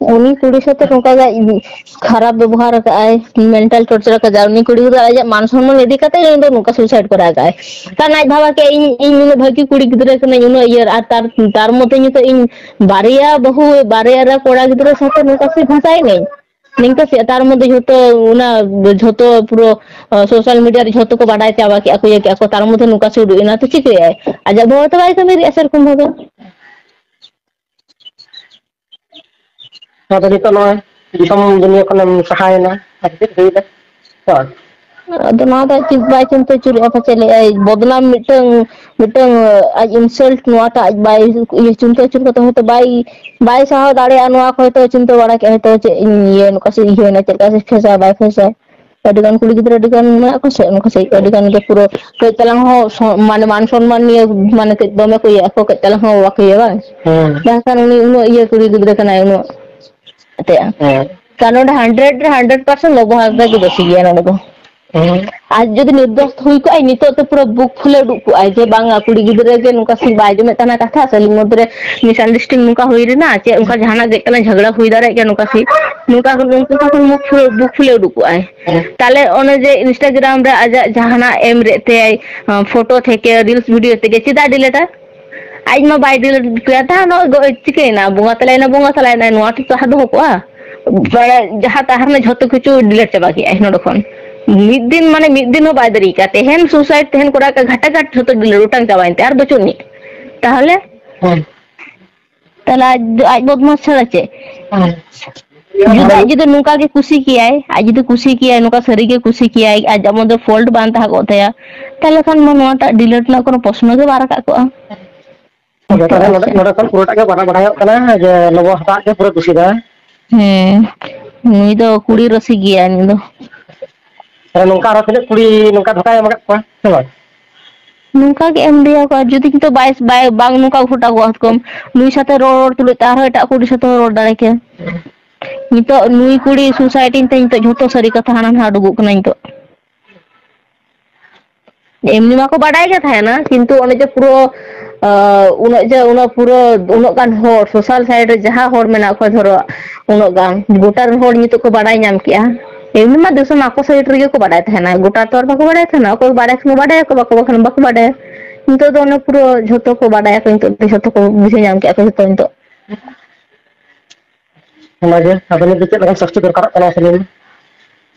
ᱩᱱᱤ ᱠᱩᱲᱤ ᱥᱟᱛᱮ ᱱᱚᱝᱠᱟ ᱜᱮ ᱠᱷᱟᱨᱟᱯ ᱵᱮᱵᱚᱦᱟᱨ ᱠᱟᱜᱼᱟᱭ, mental torture ᱠᱟᱫᱟᱭ, ᱩᱱᱤ ᱠᱩᱲᱤ ᱜᱤᱫᱽᱨᱟᱹ ᱟᱡᱟᱜ ᱢᱟᱱ ᱥᱚᱱᱢᱟᱱ ᱤᱫᱤ ᱠᱟᱛᱮ ᱩᱱᱤ ᱫᱚ ᱱᱚᱝᱠᱟ suicide ᱠᱚᱨᱟᱣ ᱠᱟᱜᱼᱟᱭ᱾ ᱠᱟᱨᱚᱱ ᱟᱡ ᱵᱷᱟᱵᱟ ᱠᱮᱜᱼᱟᱭ, ᱤᱧ, ᱤᱧ ᱱᱩᱱᱟᱹᱜ ᱵᱷᱟᱹᱜᱤ ᱠᱩᱲᱤ ᱜᱤᱫᱽᱨᱟᱹ ᱠᱟᱹᱱᱟᱹᱧ, ᱩᱱᱟᱹᱜ ᱤᱭᱟᱹ, ᱟᱨ ᱛᱟᱨ, ᱛᱟᱨ ᱢᱚᱫᱽᱫᱷᱮ ᱱᱤᱛᱚᱜ ᱤᱧ ᱵᱟᱨᱭᱟ ᱵᱟᱹᱦᱩ, ᱵᱟᱨᱭᱟ ᱨᱮ ᱠᱚᱲᱟ ᱜᱤᱫᱽᱨᱟᱹ ᱥᱟᱶᱛᱮ ᱱᱚᱝᱠᱟ ᱥᱮ ᱜᱷᱟᱸᱥᱟᱭ ᱱᱟᱹᱧ᱾ ᱱᱤᱝᱠᱟᱹ ᱥᱮ, ᱛᱟᱨ ᱢᱚᱫᱽᱫᱷᱮ ᱡᱷᱚᱛᱚ ᱚᱱᱟ, ᱡᱷᱚᱛᱚ ᱯᱩᱨᱟᱹ, ᱟ, social media ᱨᱮ ᱡᱷᱚᱛᱚ ᱠᱚ ᱵᱟᱰᱟᱭ ᱪᱟᱵᱟ ᱠᱮᱜᱼᱟ ᱠᱚ, ᱤᱭᱟᱹ ᱠᱮᱜᱼᱟ ᱠᱚ, ᱛᱟᱨ ᱢᱚᱫᱽᱫᱷᱮ ᱱᱚᱝᱠᱟ ᱥᱮ ᱩᱰᱩᱠ ᱮᱱᱟ, ᱛᱚ ᱪᱤᱠᱟᱹᱭᱟᱭ? ᱟᱡᱟᱜ ᱵᱟᱵᱟ ᱛᱚ ᱵᱟᱭ ᱠᱟᱹᱢᱤ ᱫᱟᱲᱮᱭᱟᱜᱼᱟ ᱥᱮᱨᱚᱠᱚᱢ ᱵᱷᱟᱵᱮ᱾ ᱟᱫᱚ ᱱᱤᱛᱚᱜ ᱱᱚᱜᱼᱚᱭ ᱫᱤᱥᱚᱢ ᱫᱩᱱᱤᱭᱟᱹ ᱠᱷᱚᱱᱮᱢ ᱥᱟᱦᱟᱭᱮᱱᱟ, ᱟᱨ ᱪᱮᱫ ᱦᱩᱭᱱᱟ? ᱦᱳᱭ᱾ ᱟᱫᱚ ᱱᱚᱣᱟ ᱫᱚ ᱪᱮᱫ ᱵᱟᱭ ᱪᱤᱱᱛᱟᱹ ᱟᱹᱪᱩᱨᱮᱜᱼᱟ, ᱯᱟᱪᱮᱫ ᱞᱟᱹᱭᱟᱭ ᱵᱚᱫᱱᱟᱢ ᱢᱤᱫᱴᱟᱹᱝ, ᱢᱤᱫᱴᱟᱹᱝ ᱟᱡ insult, ᱱᱚᱣᱟᱴᱟᱜ ᱟᱡ ᱵᱟᱭ ᱤᱭᱟᱹ ᱪᱤᱱᱛᱟᱹ ᱟᱹᱪᱩᱨ ᱠᱟᱛᱮ ᱦᱚᱭᱛᱳ ᱵᱟᱭ, ᱵᱟᱭ ᱥᱟᱦᱟᱣ ᱫᱟᱲᱮᱭᱟᱜᱼᱟ ᱱᱚᱣᱟ ᱠᱚ ᱦᱚᱭᱛᱳ ᱪᱤᱱᱛᱟᱹ ᱵᱟᱲᱟ ᱠᱮᱫᱼᱟ ᱦᱚᱭᱛᱳ ᱪᱮᱫ ᱤᱧ ᱤᱭᱟᱹ ᱱᱚᱝᱠᱟ ᱥᱮ ᱤᱭᱟᱹᱭᱮᱱᱟ ᱪᱮᱫ ᱞᱮᱠᱟ ᱥᱮ ᱯᱷᱮᱥᱟ ᱵᱟᱭ ᱯᱷᱮᱥᱟ᱾ ᱟᱹᱰᱤ ᱜᱟᱱ ᱠᱩᱲᱤ ᱜᱤᱫᱽᱨᱟᱹ ᱟᱹᱰᱤ ᱜᱟᱱ ᱢᱮᱱᱟᱜ ᱠᱚᱣᱟ ᱥᱮ ᱚᱱᱠᱟ ᱥᱮ ᱟᱹᱰᱤ ᱜᱟᱱ ᱜᱮ ᱯᱩᱨᱟᱹ ᱠᱟᱹᱡ ᱛᱟᱞᱟᱝ ᱦᱚᱸ ᱥᱚ-, ᱢᱟᱱᱮ ᱢᱟᱱ ᱥᱚᱱᱢᱟᱱ ᱱᱤᱭᱮ ᱢᱟᱱᱮ ᱠᱟᱹᱡ ᱫᱚᱢᱮ ᱠᱚ ᱤᱭᱟᱹᱜ ᱟᱠᱚ, ᱠᱟᱹᱡ ᱛᱟᱞᱟᱝ ᱦᱚᱸ ᱵᱟᱠᱚ ᱤᱭᱟᱹᱭᱟ ᱵᱟᱝ? ᱦᱮᱸ᱾ ᱢᱮᱱᱠᱷᱟᱱ ᱩᱱᱤ ᱩᱱᱟᱹᱜ ᱤᱭᱟᱹ ᱠᱩᱲᱤ ᱜᱤᱫᱽᱨᱟᱹ ᱠᱟᱱᱟᱭ ᱩᱱᱟᱹᱜ ᱟᱛᱮ᱾ ᱦᱮᱸ᱾ ᱠᱟᱨᱚᱱ ᱱᱚᱰᱮ hundred ᱨᱮ hundred percent ᱞᱚᱵᱚ ᱦᱟᱸᱥᱫᱟ ᱜᱮ ᱫᱳᱥᱤ ᱜᱮᱭᱟ ᱱᱚᱰᱮ ᱫᱚ᱾ ᱦᱮᱸ᱾ ᱟᱨ ᱡᱩᱫᱤ ᱱᱤᱨᱫᱳᱥ ᱦᱩᱭ ᱠᱚᱜᱼᱟᱭ, ᱱᱤᱛᱚᱜ ᱛᱮ ᱯᱩᱨᱟᱹ ᱵᱩᱠ ᱯᱷᱩᱞᱮ ᱩᱰᱩᱠ ᱠᱚᱜᱼᱟᱭ ᱡᱮ ᱵᱟᱝᱟ, ᱠᱩᱲᱤ ᱜᱤᱫᱽᱨᱟᱹ ᱜᱮ ᱱᱚᱝᱠᱟ ᱥᱮ ᱵᱟᱭ ᱟᱸᱡᱚᱢᱮᱫ ᱛᱟᱦᱮᱱᱟ ᱠᱟᱛᱷᱟ, ᱥᱮ ᱟᱹᱞᱤᱧ ᱢᱚᱫᱽᱫᱷᱮ ᱨᱮ misunderstanding ᱱᱚᱝᱠᱟ ᱦᱩᱭ ᱞᱮᱱᱟ, ᱪᱮᱫ ᱚᱱᱠᱟ ᱡᱟᱦᱟᱱᱟᱜ ᱜᱮ ᱠᱟᱱᱟ, ᱡᱷᱟᱜᱽᱲᱟ ᱦᱩᱭ ᱫᱟᱲᱮᱭᱟᱜ ᱜᱮᱭᱟ ᱱᱚᱝᱠᱟ ᱥᱮ, ᱱᱚᱝᱠᱟ ᱠᱷᱚᱱ, ᱱᱚᱝᱠᱟ ᱠᱷᱚᱱ ᱵᱩᱠ ᱯᱷᱩᱞᱮ, ᱵᱩᱠ ᱯᱷᱩᱞᱮ ᱩᱰᱩᱠ ᱠᱚᱜᱼᱟᱭ᱾ ᱦᱮᱸ᱾ ᱛᱟᱦᱞᱮ ᱚᱱᱮ ᱡᱮ Instagram ᱨᱮ ᱟᱡᱟᱜ ᱡᱟᱦᱟᱱᱟᱜ ᱮᱢ ᱨᱮᱫ ᱛᱮ, ᱯᱷᱳᱴᱳ ᱛᱷᱮᱠᱮ, reels video ᱛᱷᱮᱠᱮ ᱪᱮᱫᱟᱜ delete ᱟ? ᱟᱡ ᱢᱟ ᱵᱟᱭ delete ᱠᱮᱭᱟ, ᱛᱟᱦᱮᱸ ᱱᱚᱜᱼᱚᱭ ᱜᱚ-, ᱪᱤᱠᱟᱹᱭᱮᱱᱟ? ᱵᱚᱸᱜᱟ ᱛᱟᱞᱟᱭᱮᱱᱟ, ᱵᱚᱸᱜᱟ ᱛᱟᱞᱟᱭᱮᱱᱟᱭ, ᱱᱚᱣᱟ ᱴᱷᱤᱠ ᱛᱟᱦᱮᱸ ᱫᱚᱦᱚ ᱠᱚᱜᱼᱟ? ᱢᱟᱱᱮ ᱡᱟᱦᱟᱸ ᱛᱟᱦᱮᱸ ᱞᱮᱱᱟ ᱡᱷᱚᱛᱚ ᱠᱤᱪᱷᱩ delete ᱪᱟᱵᱟ ᱠᱮᱜᱼᱟᱭ ᱱᱚᱰᱮ ᱠᱷᱚᱱ᱾ ᱢᱤᱫ ᱫᱤᱱ, ᱢᱟᱱᱮ ᱢᱤᱫ ᱫᱤᱱ ᱦᱚᱸ ᱵᱟᱭ ᱫᱮᱨᱤ ᱠᱟᱜᱼᱟ᱾ ᱛᱮᱦᱮᱧ suicide, ᱛᱮᱦᱮᱧ ᱠᱚᱨᱟᱣ ᱠᱟᱜ, ᱜᱷᱟᱴᱟ ᱜᱷᱟᱴ ᱡᱷᱚᱛᱚ delete, ᱚᱴᱟᱝ ᱪᱟᱵᱟᱭᱮᱱ ᱛᱮ ᱟᱨ ᱵᱟᱹᱪᱩᱜ ᱟᱹᱱᱤᱡ᱾ ᱛᱟᱦᱚᱞᱮ? ᱦᱮᱸ᱾ ᱛᱟᱦᱚᱞᱮ ᱟᱡ ᱫᱚ, ᱟᱡ ᱵᱚᱫᱢᱟᱥ ᱪᱷᱟᱲᱟ ᱪᱮᱫ? ᱦᱮᱸ᱾ ᱡᱩᱫᱤ ᱟᱡ ᱡᱩᱫᱤ ᱱᱚᱝᱠᱟ ᱜᱮ ᱠᱩᱥᱤ ᱠᱮᱭᱟᱭ, ᱟᱡ ᱡᱩᱫᱤ ᱠᱩᱥᱤ ᱠᱮᱭᱟᱭ, ᱱᱚᱝᱠᱟ ᱥᱟᱹᱨᱤ ᱜᱮ ᱠᱩᱥᱤ ᱠᱮᱭᱟᱭ, ᱟᱡ ᱟᱢᱟᱜ ᱫᱚ fault ᱵᱟᱝ ᱛᱟᱦᱮᱸ ᱠᱚᱜ ᱛᱟᱭᱟ, ᱛᱟᱦᱚᱞᱮ ᱠᱷᱟᱱ ᱢᱟ ᱱᱚᱣᱟᱴᱟᱜ delete ᱨᱮᱱᱟᱜ ᱠᱳᱱᱳ ᱯᱨᱚᱥᱱᱚ ᱜᱮ ᱵᱟᱝ ᱨᱟᱠᱟᱵ ᱠᱚᱜᱼᱟ᱾ ᱟᱪᱪᱷᱟ, ᱛᱟᱦᱚᱞᱮ ᱱᱚᱰᱮ, ᱱᱚᱰᱮ ᱠᱷᱚᱱ ᱯᱩᱨᱟᱹᱴᱟᱜ ᱜᱮ ᱵᱟᱰᱟᱭ, ᱵᱟᱰᱟᱭᱚᱜ ᱠᱟᱱᱟ ᱡᱮ ᱞᱚᱵᱚ ᱦᱟᱸᱥᱫᱟ ᱜᱮ ᱯᱩᱨᱟᱹ ᱫᱩᱥᱤ ᱫᱚ᱾ ᱦᱮᱸ, ᱱᱩᱭ ᱫᱚ ᱠᱩᱲᱤ ᱨᱟᱹᱥᱤ ᱜᱮᱭᱟᱭ ᱱᱩᱭ ᱫᱚ᱾ ᱛᱟᱦᱚᱞᱮ ᱱᱚᱝᱠᱟ ᱟᱨᱚ ᱛᱤᱱᱟᱹᱜ ᱠᱩᱲᱤ ᱱᱚᱝᱠᱟ ᱫᱷᱳᱠᱟᱭ ᱮᱢ ᱟᱠᱟᱫ ᱠᱚᱣᱟ, ᱦᱮᱸ ᱵᱟᱝ? ᱱᱚᱝᱠᱟ ᱜᱮ ᱮᱢ ᱞᱟᱹᱭᱟ ᱠᱚ, ᱟᱨ ᱡᱩᱫᱤ ᱠᱤᱱᱛᱩ ᱵᱟᱭ, ᱵᱟᱭ, ᱵᱟᱝ ᱱᱚᱝᱠᱟ ᱜᱷᱚᱴᱟᱣ ᱠᱚᱜᱼᱟ, ᱠᱚᱢ ᱱᱩᱭ ᱥᱟᱛᱮ ᱨᱚᱲ, ᱨᱚᱲ ᱛᱩᱞᱩᱡ ᱛᱮ ᱟᱨᱦᱚᱸ ᱮᱴᱟᱜ ᱠᱩᱲᱤ ᱥᱟᱛᱮ ᱦᱚᱸ ᱨᱚᱲ ᱫᱟᱲᱮ ᱠᱮᱭᱟ᱾ ᱱᱤᱛᱚᱜ ᱱᱩᱭ ᱠᱩᱲᱤ suicide ᱮᱱ ᱛᱮ ᱱᱤᱛᱚᱜ ᱡᱷᱚᱛᱚ ᱥᱟᱹᱨᱤ ᱠᱟᱛᱷᱟ ᱦᱟᱱᱟ ᱱᱟᱦᱟᱜ ᱩᱰᱩᱠᱚᱜ ᱠᱟᱱᱟ ᱱᱤᱛᱚᱜ᱾ ᱮᱢᱱᱤ ᱢᱟᱠᱚ ᱵᱟᱰᱟᱭ ᱜᱮ ᱛᱟᱦᱮᱱᱟ, ᱠᱤᱱᱛᱩ ᱚᱱᱮ ᱡᱮ ᱯᱩᱨᱟᱹ, ᱟᱸ, ᱩᱱᱟᱹᱜ ᱡᱮ, ᱩᱱᱟᱹᱜ ᱯᱩᱨᱟᱹ, ᱩᱱᱟᱹᱜ ᱜᱟᱱ ᱦᱚᱲ, social side ᱨᱮ ᱡᱟᱦᱟᱸ ᱦᱚᱲ ᱢᱮᱱᱟᱜ ᱠᱚᱣᱟ, ᱫᱷᱚᱨᱚ, ᱩᱱᱟᱹᱜ ᱜᱟᱱ, ᱜᱚᱴᱟ ᱨᱮᱱ ᱦᱚᱲ ᱱᱤᱛᱚᱜ ᱠᱚ ᱵᱟᱰᱟᱭ ᱧᱟᱢ ᱠᱮᱜᱼᱟ᱾ ᱮᱢᱱᱤ ᱢᱟ ᱫᱤᱥᱚᱢ ᱟᱠᱚ side ᱨᱮᱜᱮ ᱠᱚ ᱵᱟᱰᱟᱭ ᱛᱟᱦᱮᱱᱟ, ᱜᱚᱴᱟ ᱛᱚ ᱟᱨ ᱵᱟᱠᱚ ᱵᱟᱰᱟᱭ ᱛᱟᱦᱮᱱᱟ, ᱚᱠᱚᱭ ᱠᱚ ᱵᱟᱰᱟᱭ ᱠᱷᱟᱱ ᱠᱚ ᱵᱟᱰᱟᱭᱟᱠᱚ, ᱵᱟᱠᱚ ᱵᱟᱰᱟᱭ ᱠᱷᱟᱱ ᱵᱟᱠᱚ ᱵᱟᱰᱟᱭᱟ᱾ ᱱᱤᱛᱚᱜ ᱫᱚ ᱚᱱᱮ ᱯᱩᱨᱟᱹ ᱡᱷᱚᱛᱚ ᱠᱚ ᱵᱟᱰᱟᱭᱟᱠᱚ, ᱱᱤᱛᱚᱜ ᱫᱚ ᱡᱷᱚᱛᱚ ᱠᱚ ᱵᱩᱡᱷᱟᱹᱣ ᱧᱟᱢ ᱠᱮᱜᱼᱟ ᱠᱚ ᱡᱷᱚᱛᱚ ᱱᱤᱛᱚᱜ᱾ ᱚᱱᱟᱜᱮ, ᱟᱫᱚ ᱱᱤᱛ ᱫᱚ ᱪᱮᱫ ᱞᱮᱠᱟᱱ ᱥᱟᱥᱛᱤ ᱫᱚᱨᱠᱟᱨᱚᱜ ᱠᱟᱱᱟ, ᱢᱟᱥᱮ ᱞᱟᱹᱭ ᱢᱮ?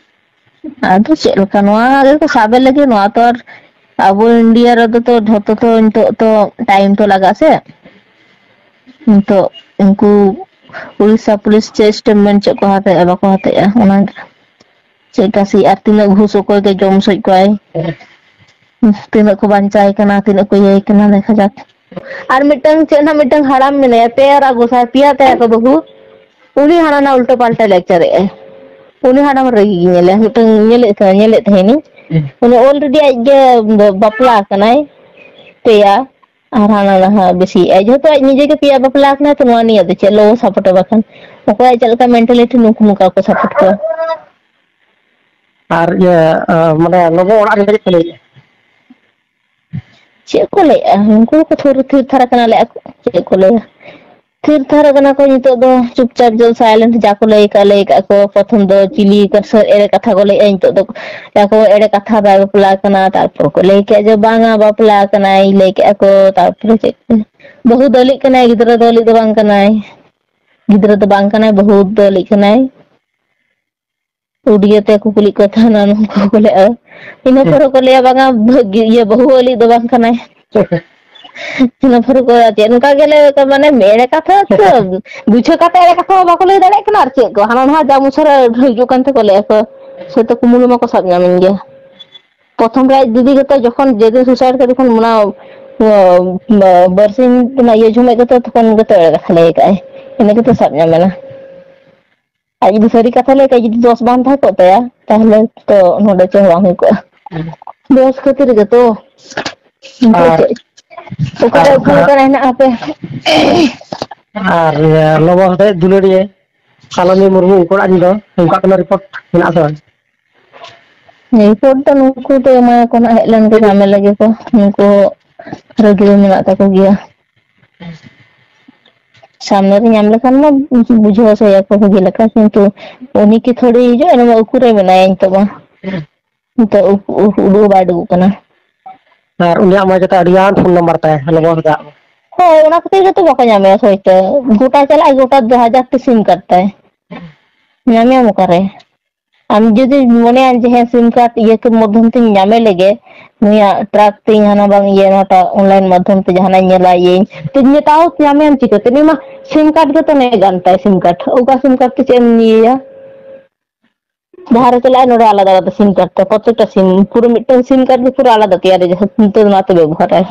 ᱟᱫᱚ ᱪᱮᱫ ᱞᱮᱠᱟ, ᱱᱚᱣᱟ ᱜᱮᱠᱚ ᱥᱟᱵᱮ ᱞᱟᱹᱜᱤᱫ, ᱱᱚᱣᱟ ᱛᱚ ᱟᱨ ᱟᱵᱚ ᱤᱱᱰᱤᱭᱟ ᱨᱮᱫᱚ ᱛᱚ ᱡᱷᱚᱛᱚ ᱛᱚ ᱱᱤᱛᱚᱜ ᱛᱚ time ᱛᱚ ᱞᱟᱜᱟᱜᱼᱟ ᱥᱮ᱾ ᱱᱤᱛᱚᱜ ᱩᱱᱠᱩ ᱩᱲᱤᱥᱥᱟ ᱯᱩᱞᱤᱥ ᱪᱮᱫ statement ᱪᱮᱫ ᱠᱚ ᱦᱟᱛᱟᱣᱮᱜᱼᱟ, ᱵᱟᱠᱚ ᱦᱟᱛᱟᱣᱮᱜᱼᱟ, ᱚᱱᱟᱜᱮ᱾ ᱪᱮᱫ ᱞᱮᱠᱟ ᱥᱤ ᱟᱨ ᱛᱤᱱᱟᱹᱜ ᱜᱷᱩᱥ ᱚᱠᱚᱭ ᱜᱮ ᱡᱚᱢ ᱥᱚᱡ ᱠᱚᱣᱟᱭ᱾ ᱛᱤᱱᱟᱹᱜ ᱠᱚ ᱵᱟᱧᱪᱟᱭ ᱠᱟᱱᱟ, ᱛᱤᱱᱟᱹᱜ ᱠᱚ ᱤᱭᱟᱹᱭ ᱠᱟᱱᱟ, ᱫᱮᱠᱷᱟ ᱡᱟᱠ᱾ ᱟᱨ ᱢᱤᱫᱴᱟᱝ ᱪᱮᱫ ᱱᱟᱜ ᱢᱤᱫᱴᱟᱝ ᱦᱟᱲᱟᱢ ᱢᱮᱱᱟᱭᱟ, ᱛᱮᱭᱟᱨᱟ ᱜᱚᱸᱥᱟᱭ, ᱯᱮᱭᱟ ᱛᱟᱭᱟ ᱠᱚ ᱵᱟᱹᱦᱩ᱾ ᱩᱱᱤ ᱦᱟᱱᱟ ᱱᱟ ᱩᱞᱴᱟᱹ ᱯᱟᱞᱴᱟ ᱞᱮᱠᱪᱟᱨ ᱮᱫ ᱟᱭ᱾ ᱩᱱᱤ ᱦᱟᱲᱟᱢ ᱨᱟᱹᱜᱤ ᱜᱮ ᱧᱮᱞᱮ, ᱢᱤᱫᱴᱟᱝ ᱧᱮᱞᱮᱫ ᱛᱟᱦᱮᱸ, ᱧᱮᱞᱮᱫ ᱛᱟᱦᱮᱸᱱᱤᱧ᱾ ᱩᱱᱤ already ᱟᱡ ᱜᱮ ᱵᱟᱯᱞᱟ ᱟᱠᱟᱱᱟᱭ, ᱯᱮᱭᱟ᱾ ᱟᱨ ᱦᱟᱱᱟ ᱱᱟᱦᱟᱜ ᱵᱮᱥᱤᱭᱮᱫᱼᱟᱭ, ᱡᱮᱦᱮᱛᱩ ᱟᱡ ᱱᱤᱡᱮ ᱜᱮ ᱯᱮᱭᱟ ᱵᱟᱯᱞᱟ ᱟᱠᱟᱱᱟᱭ, ᱛᱚ ᱱᱚᱣᱟ ᱱᱤᱭᱟᱹ ᱫᱚ ᱪᱮᱫ ᱞᱚ ᱥᱟᱯᱳᱨᱴᱟ? ᱵᱟᱠᱷᱟᱱ ᱚᱠᱚᱭᱟᱜ ᱪᱮᱫ ᱞᱮᱠᱟ ᱢᱮᱱᱴᱟᱞᱤᱴᱤ, ᱱᱩᱠᱩ ᱱᱚᱝᱠᱟ ᱠᱚ ᱥᱟᱯᱳᱨᱴ ᱠᱚᱣᱟ᱾ ᱟᱨ ᱤᱭᱟᱹ, ᱟᱸ, ᱢᱟᱱᱮ ᱞᱚᱵᱚ ᱚᱲᱟᱜ ᱨᱮ ᱞᱟᱹᱜᱤᱫ ᱠᱚ ᱞᱟᱹᱭᱮᱫᱼᱟ᱾ ᱪᱮᱫ ᱠᱚ ᱞᱟᱹᱭᱮᱫᱼᱟ? ᱩᱱᱠᱩ ᱠᱚ ᱛᱷᱤᱨ, ᱛᱷᱤᱨ ᱛᱷᱟᱨ ᱟᱠᱟᱱᱟ ᱞᱮ, ᱟᱠᱚ ᱪᱮᱫ ᱠᱚ ᱞᱟᱹᱭᱟ? ᱛᱷᱤᱨ ᱛᱷᱟᱨ ᱟᱠᱟᱱᱟ ᱠᱚ ᱱᱤᱛᱚᱜ ᱫᱚ, ᱪᱩᱯᱪᱟᱯ ᱡᱚ silent, ᱡᱟ ᱠᱚ ᱞᱟᱹᱭ ᱠᱟᱜ, ᱞᱟᱹᱭ ᱠᱟᱜ ᱠᱚ᱾ ᱯᱨᱚᱛᱷᱚᱢ ᱫᱚ ᱪᱤᱞᱤ ᱠᱟᱨᱥᱟᱨ ᱮᱲᱮ ᱠᱟᱛᱷᱟ ᱠᱚ ᱞᱟᱹᱭᱮᱫᱼᱟ, ᱱᱤᱛᱚᱜ ᱫᱚ ᱞᱟᱹᱭᱟ ᱠᱚ ᱮᱲᱮ ᱠᱟᱛᱷᱟ, ᱵᱟᱭ ᱵᱟᱯᱞᱟ ᱟᱠᱟᱱᱟ᱾ ᱛᱟᱨᱯᱚᱨ ᱠᱚ ᱞᱟᱹᱭ ᱠᱮᱜᱼᱟ ᱡᱮ ᱵᱟᱝᱟ, ᱵᱟᱯᱞᱟ ᱟᱠᱟᱱᱟᱭ, ᱞᱟᱹᱭ ᱠᱮᱜᱼᱟ ᱠᱚ᱾ ᱛᱟᱨᱯᱚᱨᱮ ᱪᱮᱫ ᱠᱚ, ᱵᱟᱹᱦᱩ ᱫᱟᱹᱞᱤᱜ ᱠᱟᱱᱟᱭ, ᱜᱤᱫᱽᱨᱟᱹ ᱫᱟᱹᱞᱤᱜ ᱫᱚ ᱵᱟᱝ ᱠᱟᱱᱟᱭ, ᱜᱤᱫᱽᱨᱟᱹ ᱫᱚ ᱵᱟᱝ ᱠᱟᱱᱟᱭ, ᱵᱟᱹᱦᱩ ᱫᱟᱹᱞᱤᱜ ᱠᱟᱱᱟᱭ᱾ ᱩᱰᱤᱭᱟᱹ ᱛᱮ ᱠᱩᱠᱞᱤ ᱠᱚ ᱛᱟᱦᱮᱱᱟ, ᱱᱚᱝᱠᱟ ᱠᱚ ᱞᱟᱹᱭᱟ᱾ ᱤᱱᱟᱹ ᱯᱚᱨᱮ ᱠᱚ ᱞᱟᱹᱭᱟ, "ᱵᱟᱝᱟ, ᱵᱷᱟᱹᱜᱤ, ᱤᱭᱟᱹ, ᱵᱟᱹᱦᱩ ᱟᱹᱞᱤᱡ ᱫᱚ ᱵᱟᱝ ᱠᱟᱱᱟᱭ᱾" ᱤᱱᱟᱹ ᱯᱚᱨᱮ ᱠᱚ ᱪᱮᱫ ᱱᱚᱝᱠᱟ ᱜᱮᱞᱮ ᱢᱟᱱᱮ ᱮᱲᱮ ᱠᱟᱛᱷᱟ ᱛᱚ, ᱜᱩᱪᱷᱟᱹ ᱠᱟᱛᱮ ᱮᱲᱮ ᱠᱟᱛᱷᱟ ᱦᱚᱸ ᱵᱟᱠᱚ ᱞᱟᱹᱭ ᱫᱟᱲᱮᱭᱟᱜ ᱠᱟᱱᱟ᱾ ᱟᱨ ᱪᱮᱫ ᱠᱚ ᱦᱟᱱᱟ ᱱᱟᱣᱟ ᱡᱟ ᱢᱚᱪᱟ ᱨᱮ ᱦᱤᱡᱩᱜ ᱠᱟᱱ ᱛᱮᱠᱚ ᱞᱟᱹᱭᱟ ᱠᱚ, ᱥᱮ ᱛᱚ ᱠᱩᱢᱵᱽᱲᱩ ᱢᱟᱠᱚ ᱥᱟᱵ ᱧᱟᱢᱮᱱ ᱜᱮᱭᱟ᱾ ᱯᱨᱚᱛᱷᱚᱢ ᱨᱮ ᱟᱡ ᱫᱤᱫᱤ ᱜᱮᱛᱚ ᱡᱚᱠᱷᱚᱱ, ᱡᱮᱫᱤᱱ suicide ᱠᱮᱫ, ᱛᱚᱠᱷᱚᱱ ᱚᱱᱟ, ᱚ, ᱵᱟᱨᱥᱤᱧ ᱨᱮᱱᱟᱜ ᱤᱭᱟᱹ ᱡᱚᱢᱮᱫ ᱜᱮᱛᱚ, ᱛᱚᱠᱷᱚᱱ ᱜᱮᱛᱚ ᱮᱲᱮ ᱠᱟᱛᱷᱟ ᱞᱟᱹᱭ ᱠᱟᱜᱼᱟᱭ, ᱤᱱᱟᱹ ᱜᱮᱛᱚ ᱥᱟᱵ ᱧᱟᱢᱮᱱᱟ᱾ ᱟᱡ ᱡᱩᱫᱤ ᱥᱟᱹᱨᱤ ᱠᱟᱛᱷᱟ ᱞᱟᱹᱭ ᱠᱷᱟᱡ, ᱡᱩᱫᱤ ᱫᱚᱥ ᱵᱟᱝ ᱛᱟᱦᱮᱸ ᱠᱚᱜ ᱛᱟᱭᱟ, ᱛᱟᱦᱞᱮ ᱛᱚ ᱱᱚᱰᱮ ᱪᱮᱫ ᱦᱚᱸ ᱵᱟᱝ ᱦᱩᱭ ᱠᱚᱜᱼᱟ᱾ ᱦᱩᱸ᱾ ᱫᱚᱥ ᱠᱷᱟᱹᱛᱤᱨ ᱜᱮᱛᱚ᱾ ᱟᱨ ᱚᱠᱟᱨᱮ ᱟᱨ ᱚᱠᱟ ᱞᱮᱠᱟ ᱨᱮ ᱦᱮᱱᱟᱜ ᱯᱮ? ᱟᱨ ᱞᱚᱵᱚ ᱦᱚᱛᱮᱡ ᱫᱩᱞᱟᱹᱲᱤᱭᱟᱹ ᱥᱟᱞᱚᱱᱤ ᱢᱩᱨᱢᱩ, ᱩᱱᱠᱩ ᱚᱲᱟᱜ ᱨᱮᱱ ᱫᱚ ᱚᱱᱠᱟ ᱠᱳᱱᱳ ᱨᱤᱯᱳᱨᱴ ᱢᱮᱱᱟᱜ ᱟᱥᱮ ᱵᱟᱝ? ᱨᱤᱯᱳᱨᱴ ᱫᱚ ᱱᱩᱠᱩ ᱫᱚ ᱮᱢᱟ ᱠᱚ ᱱᱟᱜ, ᱦᱮᱡ ᱞᱮᱱ ᱠᱚ ᱧᱟᱢᱮ ᱞᱟᱹᱜᱤᱫ ᱠᱚ᱾ ᱱᱩᱠᱩ ᱨᱟᱹᱜᱤ ᱫᱚ ᱢᱮᱱᱟᱜ ᱛᱟᱠᱚ ᱜᱮᱭᱟ᱾ ᱥᱟᱢᱱᱮ ᱨᱮ ᱧᱟᱢ ᱞᱮᱠᱷᱟᱱ ᱢᱟ ᱵᱩᱡᱷᱟᱹᱣ ᱦᱚᱪᱚᱭᱟᱠᱚ ᱵᱷᱟᱜᱤ ᱞᱮᱠᱟ, ᱠᱤᱱᱛᱩ ᱩᱱᱤ ᱠᱤ ᱛᱷᱚᱲᱤ ᱦᱤᱡᱩᱜᱼᱟ? ᱩᱱᱤ ᱢᱟ ᱩᱠᱩᱨᱮ ᱢᱮᱱᱟᱭᱟ ᱱᱤᱛᱚᱜ ᱢᱟ᱾ ᱱᱤᱛᱚᱜ ᱩ-, ᱩ-, ᱩᱰᱩᱠ ᱦᱚᱸ ᱵᱟᱭ ᱩᱰᱩᱠᱚᱜ ᱠᱟᱱᱟ᱾ ᱟᱨ ᱩᱱᱤᱭᱟᱜ ᱢᱟ ᱡᱚᱛᱚ ᱟᱹᱰᱤ ᱜᱟᱱ ᱯᱷᱳᱱ ᱱᱟᱢᱵᱟᱨ ᱛᱟᱭ, ᱦᱮᱞᱳ ᱵᱚᱥ ᱫᱟᱜ᱾ ᱦᱳᱭ, ᱚᱱᱟ ᱠᱷᱟᱹᱛᱤᱨ ᱜᱮᱛᱚ ᱵᱟᱠᱚ ᱧᱟᱢᱮᱭᱟ ᱦᱚᱭᱛᱳ᱾ ᱜᱚᱴᱟ ᱪᱟᱞᱟᱜ, ᱜᱚᱴᱟ ᱫᱚ ᱦᱟᱡᱟᱨ ᱴᱤ ᱥᱤᱢ ᱠᱟᱨᱰ ᱛᱟᱭ᱾ ᱧᱟᱢᱮᱭᱟᱢ ᱚᱠᱟᱨᱮ? ᱟᱢ ᱡᱩᱫᱤ ᱢᱚᱱᱮᱭᱟ ᱡᱮ, "ᱦᱮᱸ, ᱥᱤᱢ ᱠᱟᱨᱰ ᱤᱭᱟᱹ ᱠᱚ ᱢᱟᱫᱽᱫᱷᱚᱢ ᱛᱤᱧ ᱧᱟᱢᱮ ᱞᱮᱜᱮ, ᱱᱩᱭᱟᱜ ᱴᱨᱟᱠ ᱛᱤᱧ ᱦᱟᱱᱟ ᱵᱟᱝ ᱤᱭᱟᱹ, ᱱᱚᱣᱟᱴᱟᱜ ᱚᱱᱞᱟᱭᱤᱱ ᱢᱟᱫᱽᱫᱷᱚᱢ ᱛᱮ ᱡᱟᱦᱟᱱᱟᱜ ᱤᱧ ᱧᱮᱞᱟ, ᱤᱭᱟᱹᱧ", ᱛᱚ ᱧᱮᱛᱟᱣ ᱧᱟᱢᱮᱭᱟᱢ ᱪᱤᱠᱟᱹᱛᱮ? ᱱᱩᱭ ᱢᱟ ᱥᱤᱢ ᱠᱟᱨᱰ ᱜᱮᱛᱚ ᱱᱮ ᱜᱟᱱ ᱛᱟᱭ ᱥᱤᱢ ᱠᱟᱨᱰ᱾ ᱚᱠᱟ ᱥᱤᱢ ᱠᱟᱨᱰ ᱛᱮ ᱪᱮᱫ ᱮᱢ ᱤᱭᱟᱹᱭᱟ? ᱡᱟᱦᱟᱸ ᱨᱮ ᱪᱟᱞᱟᱜᱼᱟ, ᱱᱚᱰᱮ ᱟᱞᱟᱫᱟ ᱟᱞᱟᱫᱟ ᱥᱤᱢ ᱠᱟᱨᱰ ᱛᱮ, ᱯᱨᱚᱛᱮᱠᱴᱟ ᱥᱤᱢ, ᱯᱩᱨᱟᱹ ᱢᱤᱫᱴᱟᱝ ᱥᱤᱢ ᱠᱟᱨᱰ ᱜᱮ ᱯᱩᱨᱟᱹ ᱟᱞᱟᱫᱟ ᱛᱮᱭᱟᱨ ᱨᱮ, ᱡᱟᱦᱟᱸ ᱱᱤᱛᱚᱜ ᱚᱱᱟᱛᱮ ᱵᱮᱵᱚᱦᱟᱨᱟᱭ᱾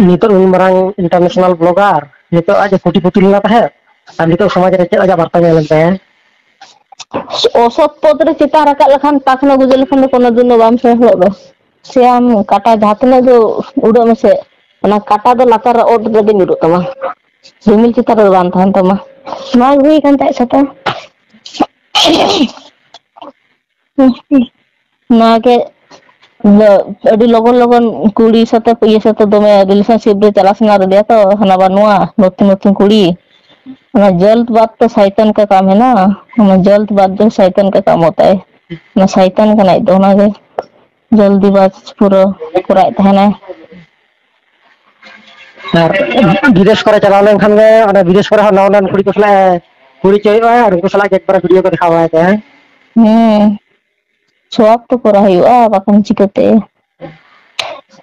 ᱱᱤᱛᱚᱜ ᱩᱱ ᱢᱟᱨᱟᱝ ᱤᱱᱴᱟᱨᱱᱮᱥᱚᱱᱟᱞ ᱵᱞᱚᱜᱟᱨ, ᱱᱤᱛᱚᱜ ᱟᱡ ᱮ ᱠᱳᱴᱤᱯᱚᱛᱤ ᱞᱮᱱᱟ ᱛᱟᱦᱮᱸᱫ, ᱟᱨ ᱱᱤᱛᱚᱜ ᱥᱚᱢᱟᱡᱽ ᱨᱮ ᱪᱮᱫ ᱟᱡᱟᱜ ᱵᱟᱨᱛᱟ ᱧᱮᱞ ᱮᱱ ᱛᱟᱭᱟ? ᱚᱥᱚᱛ ᱯᱚᱫ ᱨᱮ ᱪᱮᱛᱟᱱ ᱨᱟᱠᱟᱵ ᱞᱮᱠᱷᱟᱱ ᱛᱟᱠ ᱱᱟ ᱜᱩᱡᱩ ᱞᱮᱠᱷᱟᱱ ᱫᱚ ᱠᱳᱱᱳ ᱫᱤᱱ ᱫᱚ ᱵᱟᱢ ᱥᱮᱱᱚᱜ ᱫᱚ᱾ ᱥᱮ ᱟᱢ ᱠᱟᱴᱟ ᱡᱟᱦᱟᱸ ᱛᱤᱱᱟᱹᱜ ᱜᱮ ᱩᱰᱟᱹᱜ ᱢᱮᱥᱮ, ᱚᱱᱟ ᱠᱟᱴᱟ ᱫᱚ ᱞᱟᱛᱟᱨ ᱨᱮ ᱚᱛ ᱨᱮᱜᱮ ᱧᱩᱨᱩᱜ ᱛᱟᱢᱟ, ᱨᱤᱢᱤᱞ ᱪᱮᱛᱟᱱ ᱨᱮᱫᱚ ᱵᱟᱝ ᱛᱟᱦᱮᱱ ᱛᱟᱢᱟ᱾ ᱱᱚᱣᱟ ᱜᱮ ᱦᱩᱭ ᱠᱟᱱ ᱛᱟᱦᱮᱸᱫ ᱥᱟᱛᱟᱢ᱾ ᱱᱚᱣᱟ ᱜᱮ ᱟᱹᱰᱤ ᱞᱚᱜᱚᱱ ᱞᱚᱜᱚᱱ ᱠᱩᱲᱤ ᱥᱟᱛᱮ ᱤᱭᱟᱹ ᱥᱟᱛᱮ ᱫᱚᱢᱮ ᱨᱤᱞᱮᱥᱚᱱᱥᱤᱯ ᱨᱮ ᱪᱟᱞᱟᱜ ᱥᱟᱱᱟ ᱞᱮᱫᱮᱭᱟ ᱛᱚ, ᱦᱟᱱᱟ ᱵᱟ ᱱᱚᱣᱟ ᱱᱚᱛᱩᱱ ᱱᱚᱛᱩᱱ ᱠᱩᱲᱤ᱾ ᱚᱱᱟ ᱡᱚᱞᱫ ᱵᱟᱫ ᱛᱚ ᱥᱟᱭᱛᱟᱱ ᱠᱟ ᱠᱟᱢ ᱦᱮ ᱱᱟ, ᱚᱱᱟ ᱡᱚᱞᱫ ᱵᱟᱫ ᱫᱚ ᱥᱟᱭᱛᱟᱱ ᱠᱟ ᱠᱟᱢ ᱦᱳᱛᱟ ᱦᱮ᱾ ᱚᱱᱟ ᱥᱟᱭᱛᱟᱱ ᱠᱟᱱᱟᱭ ᱛᱚ, ᱚᱱᱟᱜᱮ ᱡᱚᱞᱫᱤ ᱵᱟᱫ ᱯᱩᱨᱟᱹ ᱠᱚᱨᱟᱣᱮᱫ ᱛᱟᱦᱮᱱᱟᱭ᱾ ᱟᱨ ᱵᱤᱫᱮᱥ ᱠᱚᱨᱮ ᱪᱟᱞᱟᱣ ᱞᱮᱱᱠᱷᱟᱱ ᱜᱮ, ᱚᱸᱰᱮ ᱵᱤᱫᱮᱥ ᱠᱚᱨᱮ ᱦᱚᱸ ᱱᱟᱣᱟ ᱱᱟᱣᱟ ᱠᱩᱲᱤ ᱠᱚ ᱥᱟᱞᱟᱜ ᱮ ᱯᱚᱨᱤᱪᱚᱭᱚᱜᱼᱟ ᱟᱨ ᱩᱱᱠᱩ ᱥᱟᱞᱟᱜ ᱜᱮ ᱮᱠᱵᱟᱨᱮ ᱵᱷᱤᱰᱤᱭᱳ ᱠᱚ ᱫᱮᱠᱷᱟᱣ ᱵᱟᱲᱟᱭ ᱛᱟᱭᱟ᱾ ᱦᱮᱸ, ᱥᱚᱠ ᱛᱚ ᱯᱩᱨᱟ ᱦᱩᱭᱩᱜᱼᱟ, ᱵᱟᱠᱷᱟᱱ ᱪᱤᱠᱟᱹᱛᱮ?